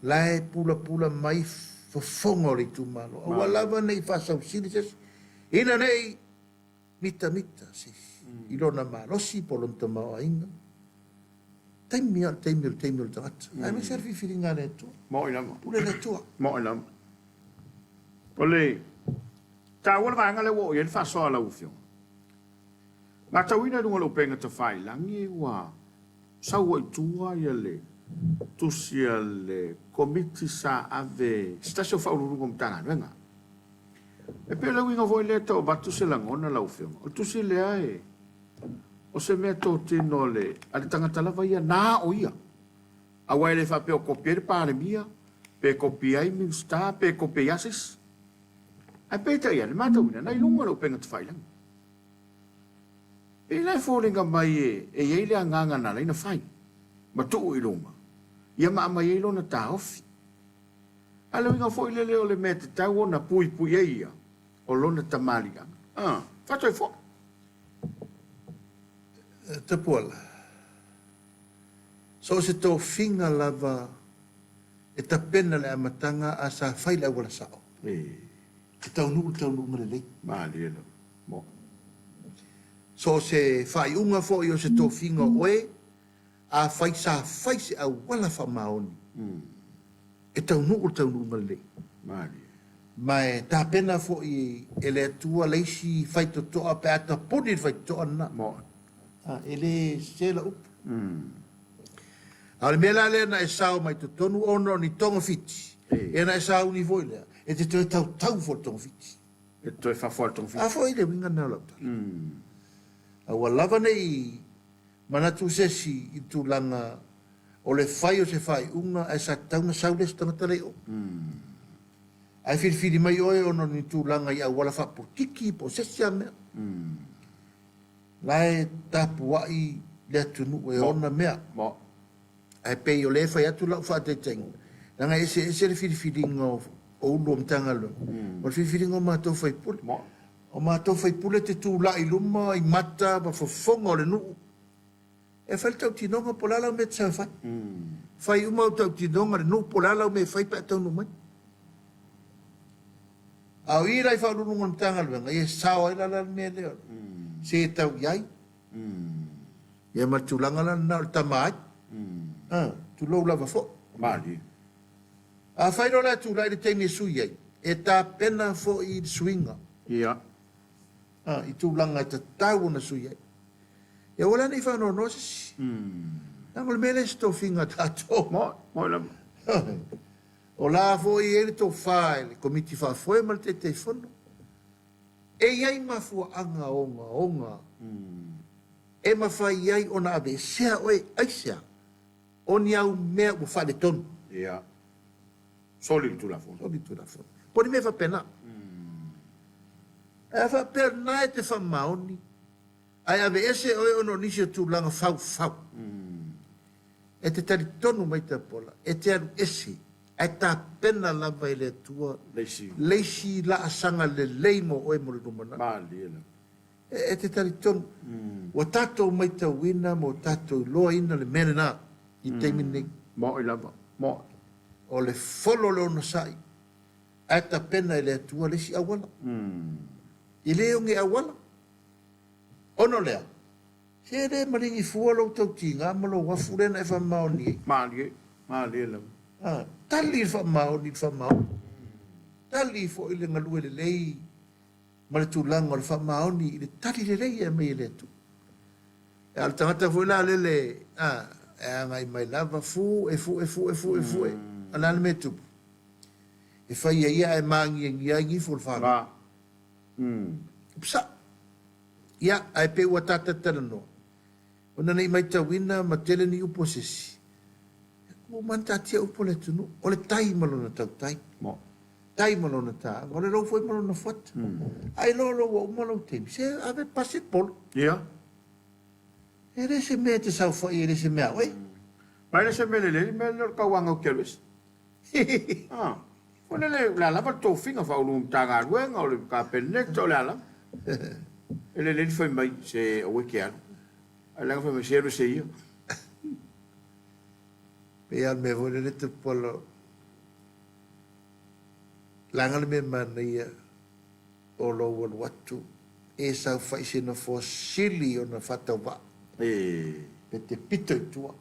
La e pulapula mai fofoga o le itumalo. Aua lava ne i faasausili se isi. Ina ne i mitamita se isi i lona malosi po o lona tamaoaiga. Taimi lava o le taimi o le taimi o le tagata. Aemaise lava le filifiliga a le Atua. Maoi lava. Pule le Atua. Maoi lava. O le taua le vaega lea ua oo i ai le faasoa a lau Afioga. Matauina i luga o le upega tafailagi ua sau ai i tua ia le tusi a le Komiti sa ave se tasi o Faauluuluga o Matagaluega. E pei o le uiga foi lea e tau avatu se lagona lau Afioga. O le tusi lea e O se mea totino a le, a le tagata lava ia, na o ia. Aua e le faapea o kopi ai le Palemia, pe kopi ai Minisita, pe kopi ai a se isi. Ae peitai ane, matauina, na i luga o le upega tafailagi. Pei la e foliga mai e i ai le agaga na ala ai ona fai ma tuu i luma, ia ma aumai ai lona taofi. A o le uiga foi lele o le mea e tatau ona puipui ai ia, o lona tamaliiaga. A, faatoi foi. Tapuala, So o se tofiga lava e tapena le amataga a sa fai le auala sao. E taunuu le taunuuga lelei. Malie lava. Mo. So o se faaiuga foi o se tofiga o oe, afai sa fai se auala faamaoni, e taunuu le taunuuga lelei. Malie. Ma e tapena foi e le Atua le isi faitotoa pe a tapuni le faitotoa lena. Mo. E le sese lau upu. A o le mea la lea na e sao mai totonu ona o ni togafiti, ia na e sauni foi lea, e te toe tautau foi i le togafiti. E te toe fafoa i le togafiti. A foi le uiga lena o lau tala. Aua lava ne i manatu se isi i le tulaga o le fai o se faaiuga ae sa tatau ona sau le isi tagata la i o. Ae filifili mai oe ona o ni tulaga i auala faapolokiki po o se isi lava mea. La e tapuai le atunuu e ona mea. Ae pei o lea e fai atu lau faataitaiga, leaga e eseese le filifiliga o Ulu o Matagaluega ma le filifiliga o matou faipule. O matou faipule e te tulai i luma i mata ma fofoga o le nuu e fai le tautinoga po o le a lau mea e te sau e fai. Fai uma au tautinoga i le nuu po o le a lau mea e fai pe a taunuu mai. A o i la i Faauluuluga o le Matagaluega, ia e sao ai la la le mea lea, se e tau i ai. Ia ma le tulaga la lena o le tama ai. Tulou lava foi. Malie. Afai loa la e tulai le taimi e sui ai, e tapena foi le suiga. Ia. I tulaga e tatau ona sui ai. Ia aua la ne i faanoanoa se isi. Leaga o le mea lea se tofiga a tatou. Moe, moe lava. O la foi e i ai le tofa i le Komiti Faafoe ma le Taitaifono. E i ai mafuaaga ogaoga e mafai ai ona aveesea oe aisea o ni au mea ua faaletonu. Ia. Soli le Tulafono. Soli le Tulafono. Po o ni mea faapena. Ae a faapea o lena e te faamaoni ae aveese oe ona o nisi o tulaga faufau, E te talitonu mai Tapola, e te alu ese, ae tapena lava e le Atua le isi laasaga lelei mo oe mo le lumanai. Malie lava. E te talitonu, ua tatou maitauina ma ua tatou iloaina le mea lena i le taimi lenei. Moʻi lava, moʻi. O le folo o le onosai, ae tapena e le Atua le isi auala. E le o ge auala. Ona o lea, Se le maligi fua lou tautiga ma lou afu lea na e faamaoni ai. Malie, malie lava. A, tali le faamaoni i le faamaoni. Tali foi le galue lelei ma le tulaga o le faamaoni i le tali lelei e aumai e le Atua. A o le tagata foi la lele, a, e agai mai lava, fu, e fu, e fu, e fu, e fu, e. A o le a le mea e tupu? E fai e ia ae magiagia ai gifo o le fanau. A, mm. Psa! Ia, ae pei ua ta talatalanoa, ona ne i maitauina ma tele ni upu a se isi, ua uma ona taatia upu a le atunuu, o le tai ma lona tautai, tai ma lona taaga, o le lou foi ma lona fuata. A iloa loa ua uma lou taimi, se ave pasi le polo. Ia. E le se mea e te saofai ai, e le se mea a oe. Ma e le se mea lelei le mea lea o le tauaga ou te alu ese. Ah, foi lele, o le a lava le tofiga Faauluuluga Matagaluega, o le Kapeneta, o le a lava. E lelei le fai mai, se aua e te alu. Ae leaga fai mai, se alu ese ia. Pei lava o le mea foi lele Tupuola, leaga le mea manaia o lou alu atu e saofai i se nofoa sili ona faatauvaa. Pe te pito i tua.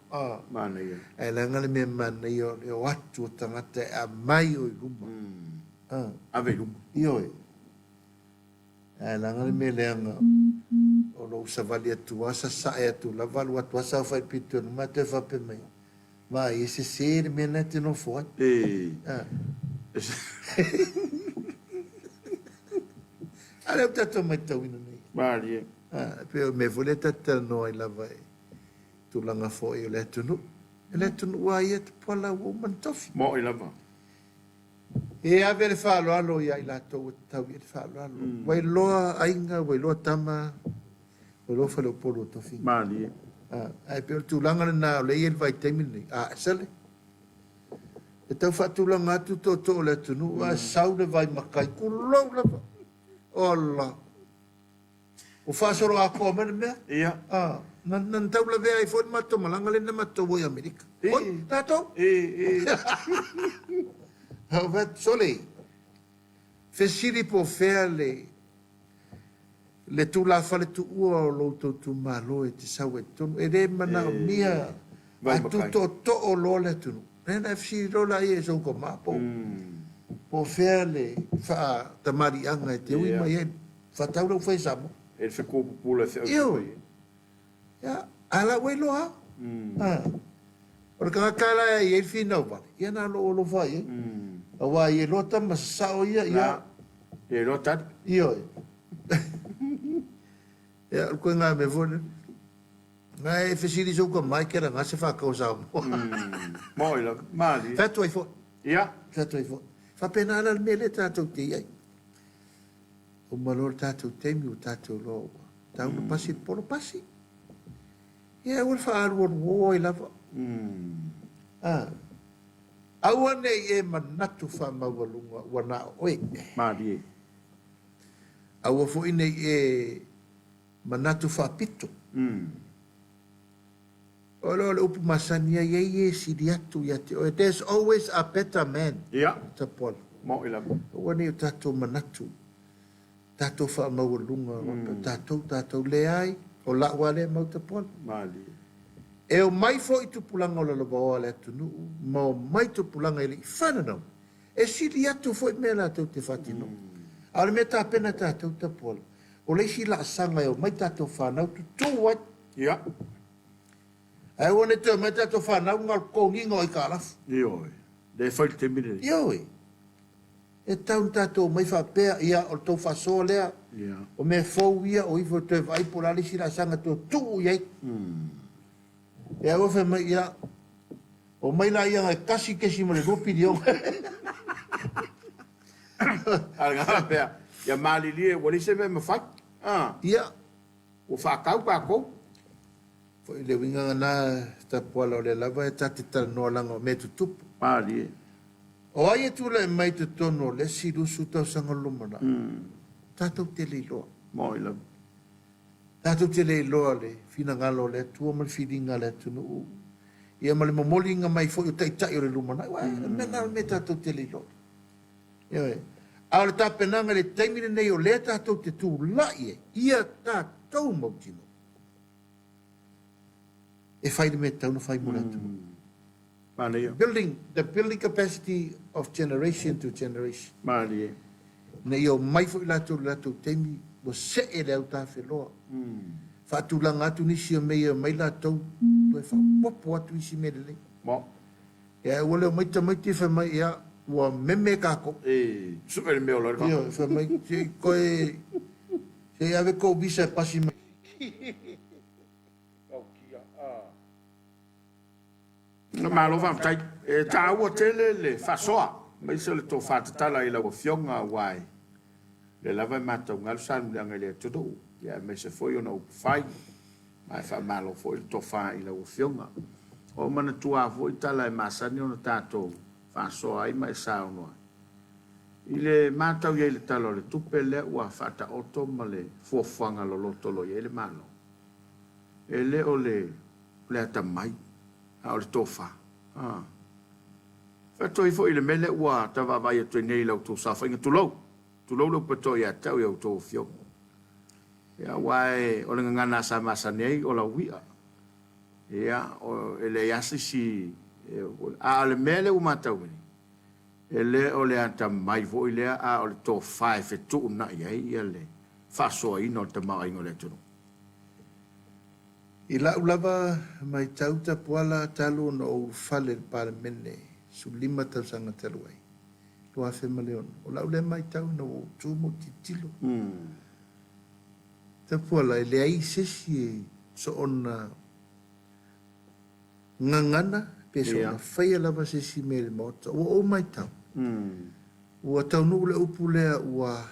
Manaia. Ae leaga le mea manaia o le o atu o tagata e aumai oe i luma. Ave i luma. Ioe. Ae leaga le mea leaga o lou savali atu lava sasae atu lava alu atu lava saofai i le pito i luma ae toe faapea mai, Vaai, e sese le mea lena e te nofo ai. A lea ua tatou matauina nei. Malie. E pei o le mea foi lea ta te talanoa ai lava i tulaga foi o le atunuu. O le atunuu lava ia Tupuola ua uma ona tofi. Moʻi lava. E ave le faaaloalo ia i latou ua tatau i ai le faaaloalo. Ua iloa aiga, ua iloa tama. Alofa le Upolu o Tofiga. Malie. Ae pei o le tulaga lena o lea e i ai le vaitaimi lenei. A, sole, e tau faatulaga atu tootoo o le atunuu, ae sau le vai makai, tulou lava. Ola. Ua faasoloatoa mai le mea. Ia. A, na, na tau lavea ai foi le matou malaga lea na matou o i Amerika. Oi, tatou. E, e. Ou fai atu, sole, fesili po o fea le le tulafale tuua o lo outou itumalo e te sau ai i totonu. E le manaomia a tutootoo loa le atunuu. Lea na e fesili loa laia i sou tama po o fea le faatamaliiaga e te ui mai ai. Faatau le ufai Samoa. E le feku pupula e feau i. Ia, a la ua iloa a. O le tagata la e i ai le finau vale, ia na lou alofa i ai. Aua e i ai loa tama sasao ia, ia. Ia iloa tali. Ioe. Ia, o le koiga mea foi lea. Na e fesili sou tama e kela se whakau Samoa. Mo i lava, malie. Fai atu ai foi. Ia. Fai atu ai foi. Faapena la le mea lea tatou te i ai. Uma loa le tatou taimi ua tatou loa ua tau na pasi le polo pasi. Ia aua le faaalualuo ai lava. Ah. Aua ne i e manatu faamaualuga ua na o oe. Malie. Aua foi ne i e manatu faapito. O le o le upu masani ai ei e sili atu ia te oe. There's always a better man. Ia. Tapuala. Mo i lava. Aua ne i o tatou manatu, tatou faamaualuga, tatou, tatou leai, o lau lava lea mau Tapuala. Malie. E o mai foi tupulaga o lalovaoa a le atunuu, ma o mai tupulaga e le i fananau, e sili atu foi mea latou te faatinoa. A o le mea tapena tatou Tapuala, o le isi laasaga e o mai tatou fanau tutu ai. Ia. Ae aua ne i toe omai tatou fanau na o le totogiina o aitalafu. Ioe. Le fai le taimi lenei. Ioe. E tatau ona tatou omai faapea, ia, o le tou faasoa lea, o mea fou ia, o ifo e toe vaai po o le a le isi laasaga e toe tuu i ai. Ia, aua fai mai, ia, omai laia na e 1.2 piliona. A le agaga pea, ia malilie ua leai se mea e mafai. Ia. Ua faatau tatou. Foi le uiga lena Tapuala o lea lava e ta te talanoa leaga o mea e tutupu. Malie. O ai e tulai mai i totonu o le isi 20 tausaga o le lumanai? Tatou te le iloa. Moi lava. Tatou te le iloa le finagalo o le Atua ma le filiga a le atunuu, ia ma le momoliga mai foi o taitai o le lumanai. Uai, o le mea lena o le mea tatou te le iloa. Ioe. A o le tapenaga i le taimi lenei o lea tatou te tulai ai ia tatou mautinoa e fai le mea e tatau ona fai mo le atunuu. Manaia. Building, the building capacity of generation to generation. Malie. Ina ia omai foi latou i le latou taimi ua see le autafeloa. Faatulaga atu nisi o mea ia omai latou toe faaopoopo atu isi mea lelei. Mo. Ia ae ua le omai tamaiti fai mai, ia, ua meme tatou. E sue le mea o la le Ia, fai mai, se i toe, se i ave kou visa e pasi mai. Malo faafetai. E taua tele le faasoa, aemaise o le tofa tatala i lau Afioga aua e lea lava e matau galu sanuleaga i le atunuu, ia aemaise foi ona upufai. Ma e faamalo foi le tofa i lau Afioga. Ua ou manatua foi tala e masani ona tatou faasoa ai ma e saunoa ai. I le matau i ai i le Tala o le Tupe lea ua faataoto ma le fuafuaga loloto o lo o i ai le Malo, e le o le le atamai, a o le tofa. A. Faatoai foi i le mea lea ua ta vaavaai atu ai nei i la outou saofaiga. Tulou! Tulou le upu e toa ia te au i a outou afioga. Ia, aua e, o le gagana sa masani ai o lau i'a. Ia, o, e leai lava se isi, e, a o le mea lea ua matauina, e le o le atamai foi lea, a o le tofa e fetuunai ai ia le faasoaina o le tamaoaiga o le atunuu. I lau lava matau tapuala talu ona ou ulufale i le Palemene 15 tausaga talu ai, 2006, o lau lea matau ina ua ou tu ma ou tilotilo. Tapuala, e leai se isi e soona gagana pe soona faia lava se isi mea i le Maota. Ua ou matau, ua taunuu le upu lea ua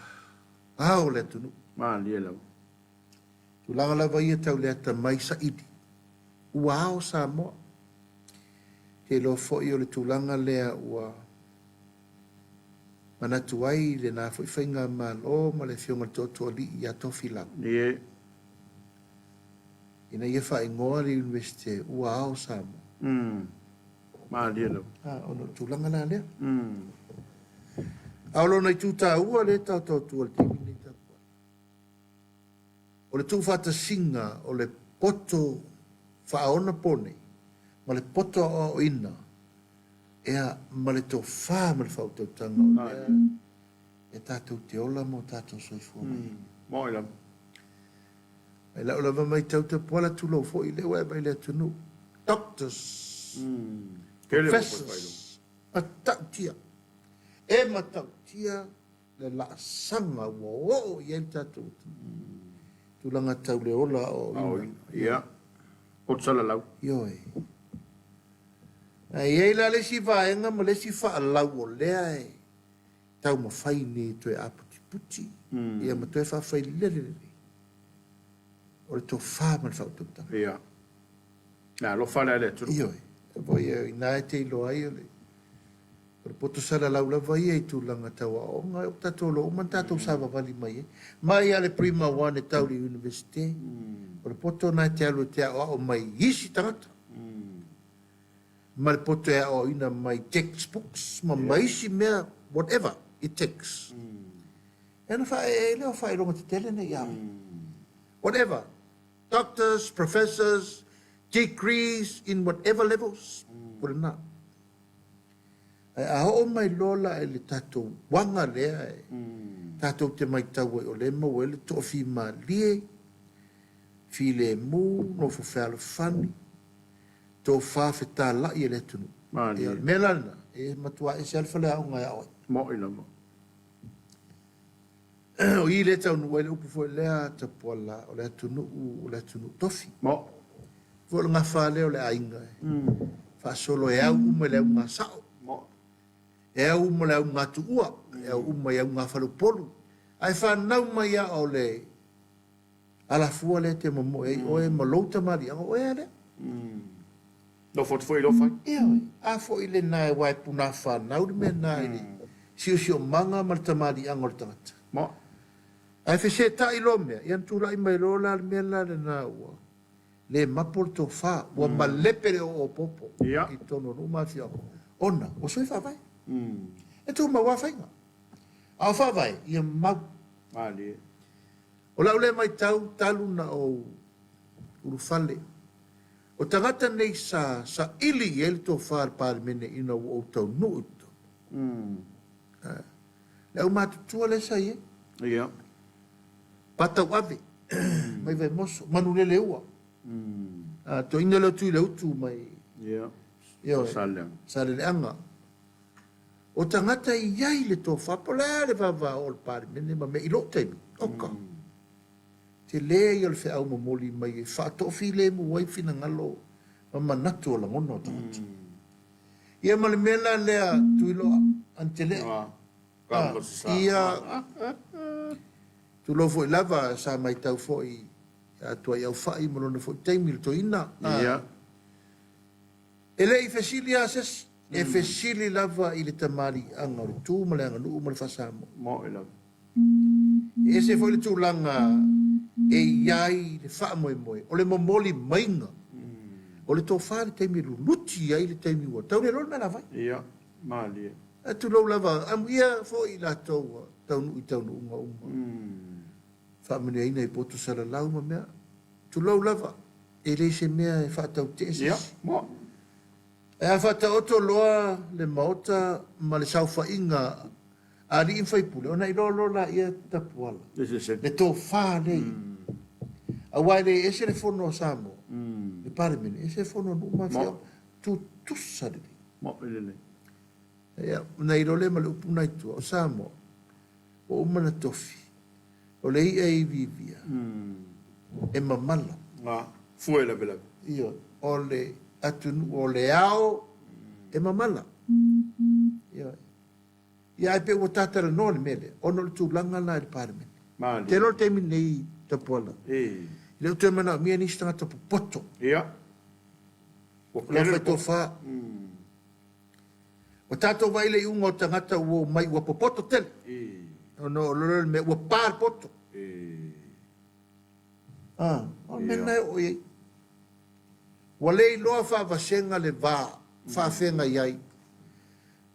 ao le atunuu. Malie lava. Tulaga lava ia tau le atamai saili. Ua ao Samoa. Te iloa foi o le tulaga lea ua manatu ai lena foi faigamalo ma le Afioga i le Tootooalii ia Tofilau. Ie. Ina ia faaigoa le Iunivesite ua ao Samoa. Mm. Malie lava. Ah, ona o le tulaga la lea. A o lona itu taua lea e taotao atu i le taimi lenei tapuai. O le tuufaatasiga o le poto faaonaponei ma le poto aoaoina ea ma le tofa ma le faautautaga o lea e tatou te ola ma o tatou soifua mai ai. Moe lava. Mai lau lava matau Tapuala tulou foi lea ua e vaai i le atunuu. Doctors, Tele mo professors, matautia. E matautia le laasaga ua oo i ai le tatou atunuu. Tulaga tau le ola aoaoina. Ia. Poto salalau. Ioe. Ae i ai la le isi vaega ma le isi faalau o lea e taumafai nei e toe aputiputi ia ma toe faafailele lelei. O le tofa ma le faautautaga. Ia. Le alofa lea i le atunuu. Ioe. Foi i ina e te iloa ai o le O le poto salalau lava ia i tulaga tau aoaoga, ua tatou iloa uma na tatou savavali mai ai. Mai lava le Prima One e tau i le Iunivesite, o le poto lena e te alu e te aoao mai i isi tagata. Ma le poto e aoaoina mai textbooks ma ma isi mea whatever it takes. E ona faaee ai lea o faailoga tetele nei ia oe. Whatever. Doctors, professors, degrees in whatever levels, o lena. Ae a oo mai loa la i le tatou aga lea e tatou te matau ai o lea e maua ai le toafimalie, filemu, nofo fealofani, tofa fetalai e le atunuu. Ia, o le mea la lena, e matua ese lava le faleaoga e ao ai. Mo'i lava. O i lea e taunuu ai le upu foi lea, Tapuala, o le atunuu, o le atunuu tofi. Mo'i. Foi o le gafa lea o le aiga e faasolo e au uma i le auga sao. Mo'i. E au uma i le auga tuua, e au uma i auga faleupolu. Ae fanau mai lava o le alafua lea e te momoe ai oe ma lou tamaliiaga, o oe lava lea. Nofo atu foi i lou fai. Ioe, a foi lena aua e punafanau le mea lena i le siosiomaga ma le tamaliiaga o le tagata. Mo'i. Ae fesetai loa mea, ia ona tulai mai loa la le mea la lena ua le mapo le tofa, ua malepe le oo popo i totonu o nuu ma afioaga, ona ua sui faavae. E tumau lava faiga, a o faavae, ia mau. Malie. O lau lea matau talu na ou ulufale, o tagata nei sa saili i ai le tofa a le Palemene ina ua ou taunuu i totonu. Le aumatutua lea sa i ai. Ia. Patauave, mai Vaimoso, Manuleleua. Toeaina lea o Tuileutu mai. Ia. Ioe. Saleleaga. Saleleaga. O tagata e i ai le tofa, po o le a le vavao o le Palemene ma mea i lou taimi, oka. Tele ia o le feau momoli mai e faatoafilemu ai finagalo ma manatu o lagona o tagata. Ia ma le mea la lea Tuiloa, Anitelea. Ia, tulou foi lava, sa matau foi ia Tuaiaufai ma lona foi taimi i le toeaina. Ia. E le i fesili lava se isi, e fesili lava i le tamaliiaga o le tu ma le aganuu ma le faa-Samoa. Moe lava. E ese foi le tulaga e i ai le faamoemoe o le momoli maiga o le tofa i le taimi e luluti ai le taimi ua tau le iloa le mea la fai. Ia, malie. Ae tulou lava, amuia foi i latou ua taunuu i taunuuga uma, faamanuiaina i poto salalau ma mea. Tulou lava, e le se mea e faatautee se Ia, isi. moe. Ae a faataoto loa le Maota ma le saofaiga a alii ma faipule, ona iloa loa laia Tapuala, le tofa lea i ai. Aua e le ese le Fono a Samoa, le Palemene, ese le Fono a nuu ma afioaga. Tutusa lelei. Moe lelei. Ia, ona iloa lea ma le upu na i tua, o Samoa, ua uma ona tofi, o le i'a e iviivia, e mamala. Nga, fua e lavelave. Ioe, o le atunuu, o le ao e mamala. Ioe. Ia, ae pei ua ta talanoa le mea lea, ona o le tulaga la i le Palemene. Malie. Te iloa le taimi lenei, Tapuala, E. E le o toe manaomia nisi tagata popoto. Ia. Ua O le aufaitofa. Ua tatou vaai i le iuga o tagata ua omai ua popoto tele. Ona oo loa lea o le mea ua pa le poto. A, o le mea lena e oo i ai. Ua le iloa faavasega le va faafeagai ai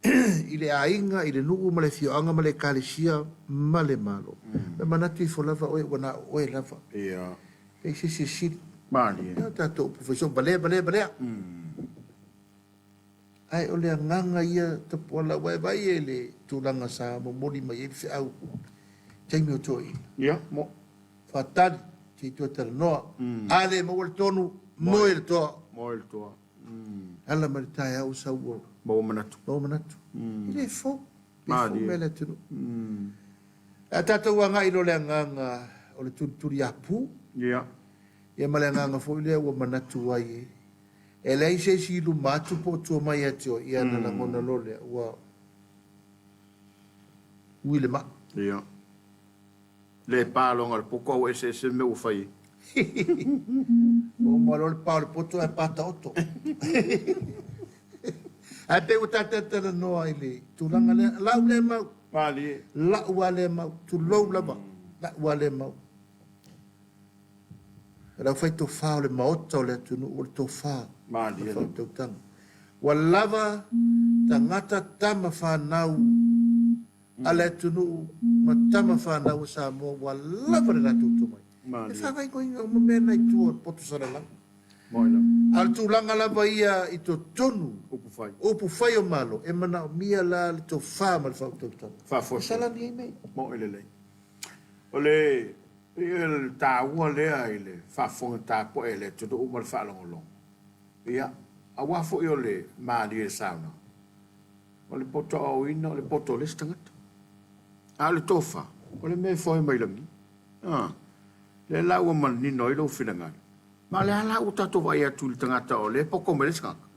i le aiga, i le nuu ma le afioaga ma le ekalesia ma le Malo. E manatu ifo lava oe ua na o oe lava. Ia. Leai se isi e sili. Malie. Ia tatou upu fai soo, valea, valea, valea. Ae o le agaga ia Tapuala ua e vaai i le tulaga sa momoli mai ai le feau i taimi o toeaiina. Ia, mo. Faatali, se i toe talanoa. A le maua le tonu, moe le toa. Moe le toa. Ala mai le taeao ua sau ua. Maua manatu. Maua manatu. E le fou. E le fou mea i le atunuu. A tatou agai loa i le agaga o le tulituliapu. Ia. Ia ma le agaga foi lea ua manatu ai e leai se isi i luma atu po o tua mai ia te oe, ia na lagona loa lea ua ui le maa. Ia. Le pa loga o le poto a ua eseese mea ua fai ai. Ua uma loa le pa o le poto ae pa taoto. Ae pei ua tatou talanoa i le tulaga lea, lau lea mau. Malie. Lau lava lea mau, tulou lava, lau lava lea mau. O le aufaitofa o le Maota o le atunuu, o le tofa ma le faautautaga. Ua lava tagata tama fanau a le atunuu ma tama fanau a Samoa, ua lava le latou tomai. E faagaoioiga uma mea na i tua o le poto salalau. A o le tulaga lava ia i totonu upufai o Malo, e manaomia la le tofa ma le faautautaga. E salani ai mea ia. Moe lelei. O le Pei o le taua lea i le faafofoga tapuai a le atunuu ma le faalogologo, ia, aua foi o le malie saunoaga, o le poto aoaoina o le poto o le isi tagata. A o le tofa, o le mea e foe mai lagi. A, lea la ua manino ai lou finagalo. Ma o le a la ua tatou vaai atu i le tagata o lea e poto mai le isi tagata,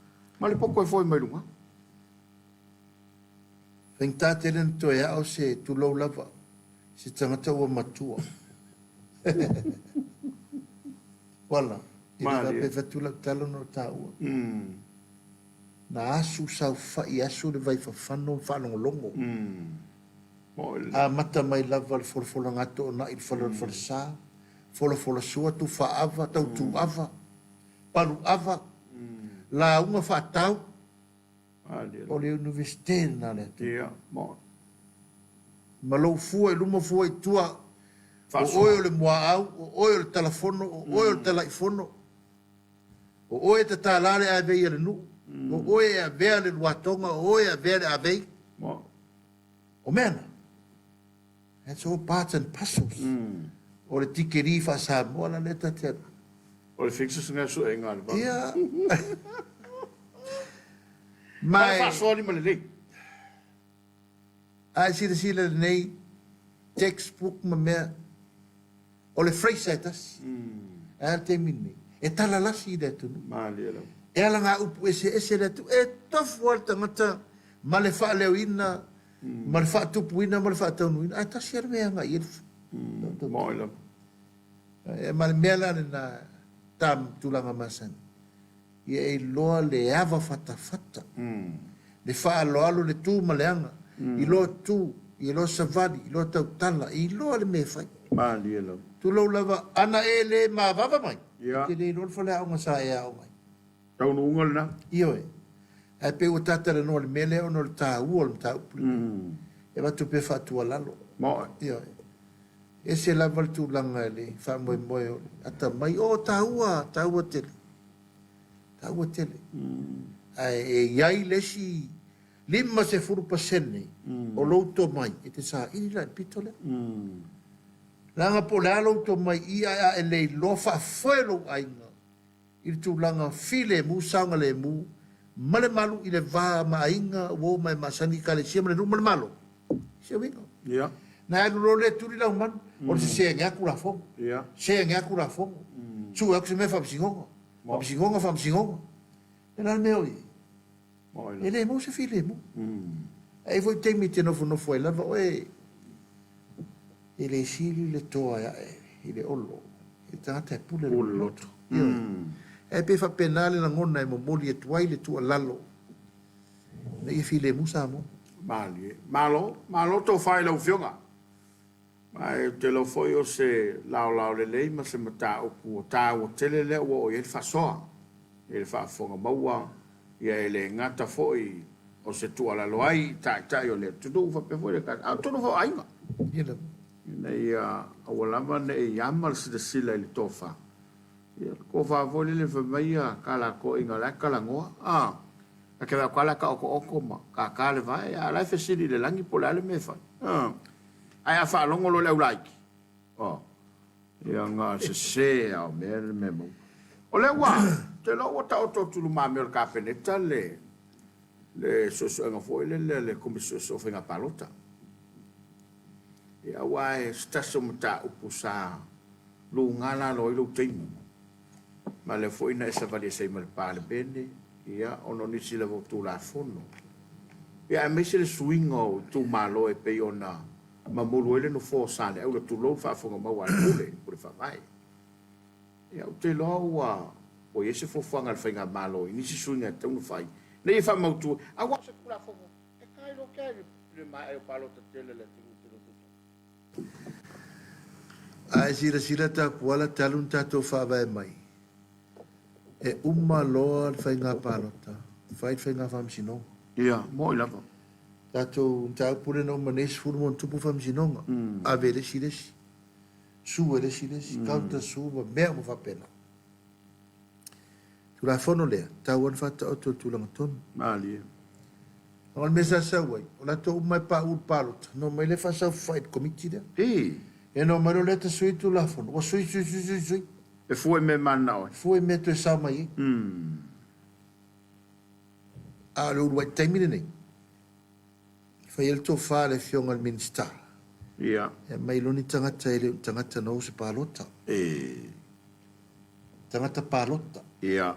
ma le poto e foe mai luga. Faigata tele ona toe ao se tulou lava se tagata ua matua. Uala, e le faapea e fai atu lau tala ona o taua. Na asu saofai asu le vaifafano ma faalogologo. Amata mai lava le folafolaga a Toonai i le fale o le falesa, folafolasua, tufaava, tautuava, paluava, lauga faatau. O le Iunivesite lena a le atunuu. Ma lou fua i luma fua i tua, o oe o le muaau, o oe o le talafono, o oe o le talaifono, o oe e tatala le avei a le nuu, o oe e avea le luatoga, o oe e avea le avei. O mea na. That's all parts and parcels. O le tikeri faa-Samoa la lea ta te alu. O le fixes lena suega a le vaa. Ia. Ma le faasoa lima lelei. A e silasila i lenei textbook ma mea, o le phrase e tasi. Ae a le taimi lenei? E talalasi i le atunuu. Malie lava. E ala ngā upu eseese le atunuu. E tofu lava le tagata ma le faaleoina ma le faatupuina ma le faataunuuina, ae tasi lava le mea e agai i ai le Moe lava. E ma le mea la lena ta tulaga masani, ia e iloa le ava fatafata, le faaaloalo, le tu ma le aga, iloa tu, iloa savali, iloa tautala, iloa le mea e fai. Malie lava. Tulou lava, ana e le mavava mai, e te le iloa le faleaoga sa e aoga ai. Taunuuga lena. Ioe. Ae pei ua ta talanoa i le mea lea ona o le taua o le mataupu lenei. E avatu pea faatualalo. Moe. Ioe. Ese lava le tulaga i le faamoemoe o le atamai. O, taua, taua tele. Taua tele. Ae e i ai le isi 50% o lou tomai e te saili la i le pito lea. Leaga po o le a lou tomai i ae a e le iloa faafoe lou aiga i le tulaga filemu, saogalemu ma le malu i le va ma aiga, uo ma e masani i Ekalesia ma le nuu ma le Malo. Se uiga. Ia. Na alu loa lea tuli lau manu, o le sese ane atu lafoga. Ia. Sese ane atu lafoga. Sue atu se mea faamasinoga. Faamasinoga, faamasinoga. E la le mea o i ai. E le maua se filemu. Ae i ai foi taimi e te nofonofo ai lava oe, e le sili le toa e ae i le olo. le tagata e pule lona loto. Ioe. E pei e faapena le lagona e momoli atu ai le tuualalo ina ia filemu Samoa. Malie. Malo, malo tofa i lau Afioga. Ma ou te iloa foi o se laolao lelei ma se mataupu taua tele lea ua oo i ai le faasoa i le faafofoga maua, ia e le gata foi o se tuualalo ai i taitai o le atunuu faapea foi le a o totonu foi o aiga. Ina ia aua lava ne i ama le silasila i le tofa. Ia le tofa foi lele fai mai ia kalakoiga o la e talanoa, a ta te vaai atu lava o la e taotooto ma tata le vae, a o la e fesili i le lagi po o le a le mea e fai. Ae a faalogo loa le aulaiti, oh, ia na o le sese lava o mea le mea maua. O lea ua, ou te iloa ua taoto atu i lumamea o le Kapeneta le, le suesuega foi lele a le Komisi Suesue o Faiga Palota. Ia, aua e se tasi o mataupu sa luga lalo ai lou taimi, ma lea foi na e savali ese ai ma le Palemene, ia, ona o nisi lava o Tulafono, ia, aemaise le suiga o itumalo e pei ona mamulu ai le nofoa o Saleaula, tulou le faafofoga maua a le Pule, Pule Faavae. Ia, ou te iloa ua ua i ai se fuafuaga a le Faigamalo i nisi suiga e tatau ona fai, ina ia faamautu, aua o se Tulafono e ta iloa ke ai le maea o palota tele a le atunuu i te loto. A e silasila Tapuala talu na tatou faavae mai, e uma loa le faiga palota, fai le faiga faamasinoga. Ia, mo'i lava. Tatou mataupu lea na uma nei, 10 ma ona tupu faamasinoga, ave e le isi le isi, sue e le isi le isi, counter sue ma mea uma faapena. Tulafono lea, tau lava ona faataoto i le tulaga tonu. Malie. O le mea sa sau ai, o latou uma e pauu i le palota, na omai lea faasaofai i le komiti lea. Ii. Ia na omai loa lea ta sui le Tulafono, ua sui, sui, sui, sui, sui. E fua i mea e mananao ai. Fua i mea e toe sao mai ai. A o le uluai taimi lenei, e fai ai le tofa a le Afioga i le Minisita. Ia. E aumai loa ni tagata e le o ni tagata na o se palota. E. Tagata palota. Ia.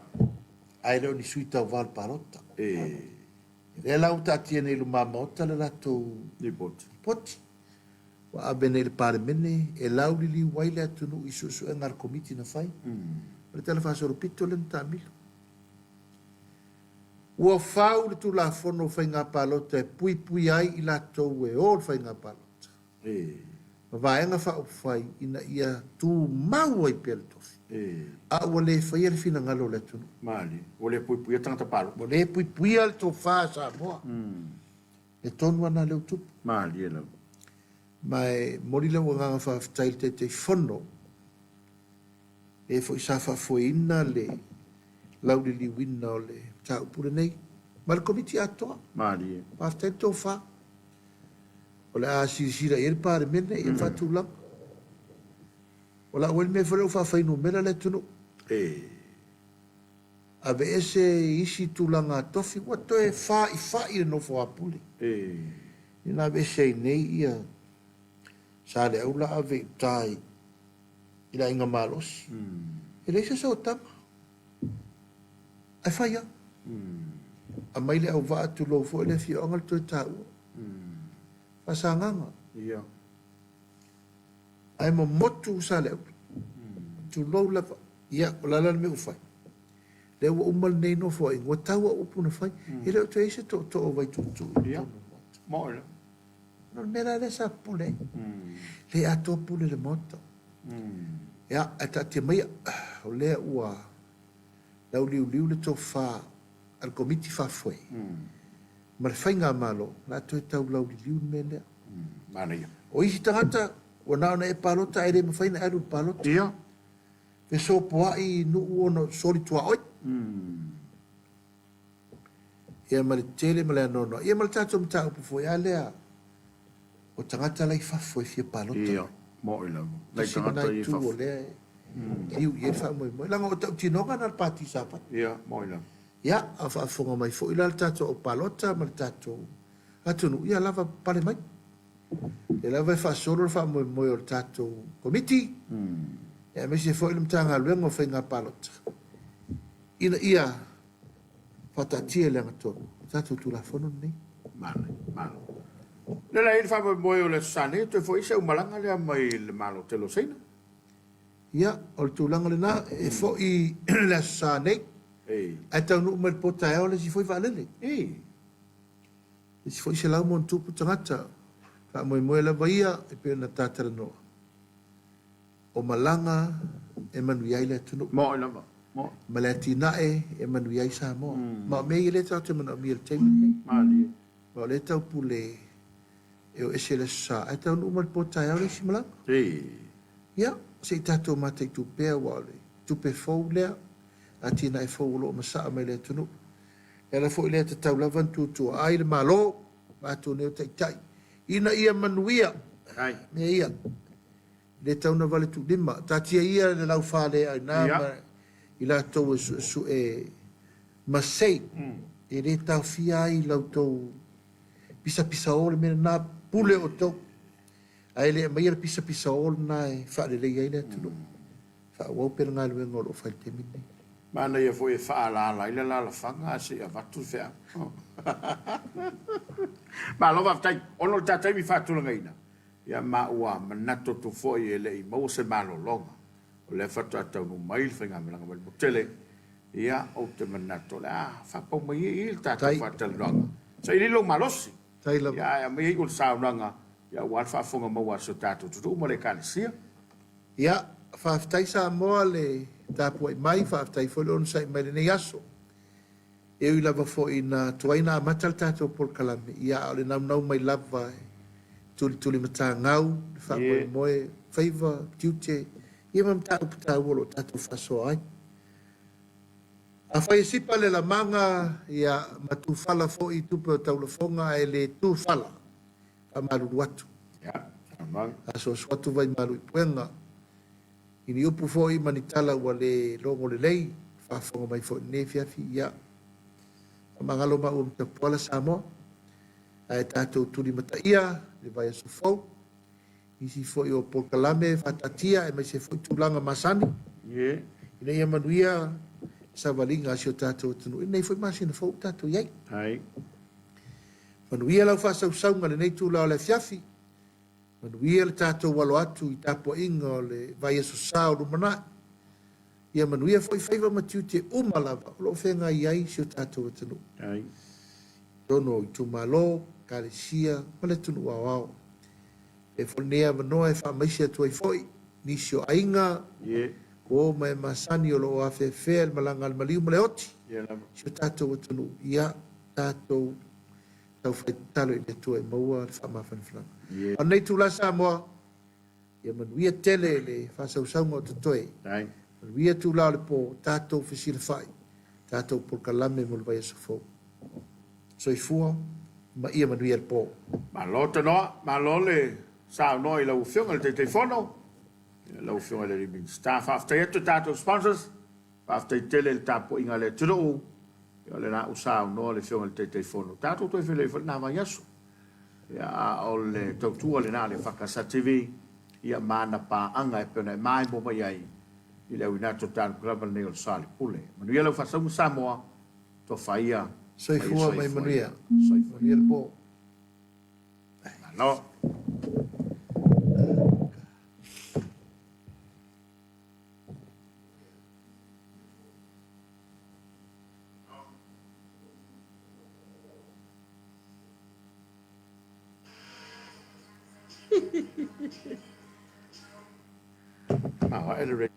Ae le o ni sui tauva o le palota. E. Lea la ua taatia nei i luma Maota le latou Lipoti. Lipoti. Ua ave nei i le Palemene e lauliliu ai le atunuu i suesuega a le Komiti na fai. O le tala faasolopito lea na taamilo. Ua fau le Tulafono o Faiga Palota e puipuia ai i latou e o i le faiga palota. Ma Vaega Faaupufai ina ia tumau ai pea le tofi, a ua le faia le finagalo o le atunuu. Malie. Ua le puipuia tagata palota. Ua le puipuia le tofa a Samoa. Le tonu lava lena lea ua tupu. Malie lava. Ma e momoli lou agaga faafetai i le Taitaifono, e foi sa faafoeina le lauliliuina o le mataupu lenei ma le Komiti atoa. Malie. Faafetai le tofa. O le a silasila i ai le Palemene ia faatulaga. O lau ai le mea foi lea ua faafainumera le atunuu. Aveese isi tulaga tofi ua toe fa'ifa'i le nofo a Pule. Ina aveese ai nei ia Saleaula ave i uta i le aiga malosi. E leai se sootaga. Ae fai lava. Aumai le auvaa tulou foi le afioaga le toe taua. Faasagaga. Ia. Ae momotu Saleaula. Tulou lava. Ia, o le a la le mea ua fai? Lea ua uma lenei nofoaiga, ua tau au upu na fai. E le o toe i ai se tootoo o Vaituutuu i totonu o le Maota. Moe lava. O le mea la lea sa popole ai. Le atoa pule le Maota. Ia, ae taatia maia, o lea ua lauliuliu le tofa a le Komiti Faafoe ma le Faigamalo, o le a toe tau lauliliu le mea lea. Manaia. O isi tagata, ua na ona e palota ae le mafai ona e alu i le palota. Ia. Fesopoai i nuu ona o soli tuaoi. Ia ma le tele ma le anoanoai. Ia ma le tatou mataupu foi lava lea o tagata la i fafo e fia palota mai. Ia, mo'i lava. Nai Tasi lena tagata i itu o fafo. lea e liu i ai le faamoemoe. Leaga o tautinoga na a le Pati Sapatu. Ia, mo'i lava. Ia, a faafofoga mai foi la le tatou au palota ma le tatou atunuu, ia lava pale mai. Lea lava e faasolo le faamoemoe o le tatou Komiti, ia aemaise foi le Matagaluega o Faiga Palota, ina ia faataatia i le agatonu le tatou Tulafono lenei. Malo, malo. Lea la e i ai le faamoemoe o le Aso Sa nei e toe foi se aumalaga lea mai le Malo tele o Saina. Ia, o le tulaga lena, e foi le Aso Sa nei, ae taunuu mai i le po taeao le isi foi vaalele. Le isi foi 100+ tagata. Faamoemoe lava ia, e pei ona ta talanoa, o malaga e manuia ai le atunuu. Moni lava. Moni. Ma le atinae e manuia ai Samoa. Ma o mea ia lea tatou te manaomia i le taimi lenei. Malie. Ma o lea e taupule e o ese le Aso Sa, ae taunuu mai le po taeao le isi malaga. Ia, se i tatou mataitu pea, aua o le tupe fou lea, atinae fou o lo o masaa mai le atunuu. E ala foi lea tatau lava ona tuatua ai le Malo, matou nei o taitai, ina ia manuia mea ia. Le tau na vale tuulima. Taatia ia le laufale ai na ma i latou e suesue masei. E le taofia ai lau tou pisapisa o le mea lena pule o tou. Ae le aumaia le pisapisa o lena e faalelei ai le atunuu. Faaauau pea le galuega o lo o fai i le taimi lenei. Manaia foi e faaalaala ai le alaalafaga ae se i avatu le feau. Malo faafetai. Ona o le ta taimi faatulagaina, ia ma ua manatu atu foi e le i maua se malologa, o lea faatoa taunuu mai le faigamalaga mai le motu tele, ia ou te manatu o le a faapau mai ai i le tatou faatalanoaga. Saili lou malosi. Tai lava. Ia ae aumai ai o le saunoaga, ia aua le faafofoga maua a si o tatou atunuu ma le Ekalesia. Ia, faafetai Samoa le tapuai mai, faafetai foi le onosai mai lenei aso. E ui lava foi na tuai na amata le tatou polokalame, ia a o le naunau mai lava e tulituli matagau, le faamoemoe, faiva, tiute, ia ma mataupu taua o lo o tatou faasoa ai. Afai e sipa le lamaga, ia ma tufala foi tupe o taulafoga ae le tufala, faamalulu atu. Ia, saunoaga. Asuasu atu vai malu i puega. I ni upu foi ma ni tala ua le logo lelei, faafofoga mai foi i lenei afiafi, ia faamagalo maua ma tapuala Samoa. Ae tatou tulimataia le vaiaso fou, nisi foi o polokalame faataatia aemaise foi tulaga masani, ina ia manuia savaliga a si o tatou atunuu i lenei foi masina fou ua tatou i ai. Manuia lau faasausauga i lenei itula o le afiafi, manuia le tatou alo atu i tapuaiga o le vaiaso Sa o lumanai, ia manuia foi faiva ma tiute uma lava o lo o feagai ai si o tatou atunuu. Totonu o itumalo, ekalesia ma le atunuu aoao. E foi lenei avanoa e faamaise atu ai foi nisi o aiga, uo ma e masani o lo o afeafea le malaga a le maliu ma le oti, si o tatou atunuu, ia tatou taufai tatalo i le Atua e maua le faamafanafanaga. O lenei itula Samoa, ia manuia tele le faasausauga o totoe. Manuia itula o le po, tatou fesilafai, tatou polokalame mo le vaiaso fou. Soifua ma ia manuia le po. Malo tanoa, malo le saunoa i lau Afioga i le Taitaifono, lau Afioga i le Minisita. Faafetai atu i tatou sponsors, faafetai tele i le tapuaiga a le atunuu, o lena ua saunoa le Afioga i le Taitaifono. Tatou toe feiloai foi lena vaiaso. Ia, a o le tautua lena a le EFKS TV, ia ma ana paaga e pei ona e maimoa mai ai i le auina atu o le tatou kalama lenei o le Soalepule. Manuia lau faasauga Samoa, tofa ia. Soifua ma ia manuia. Soifua. Manuia le po. Malo. Mao ae le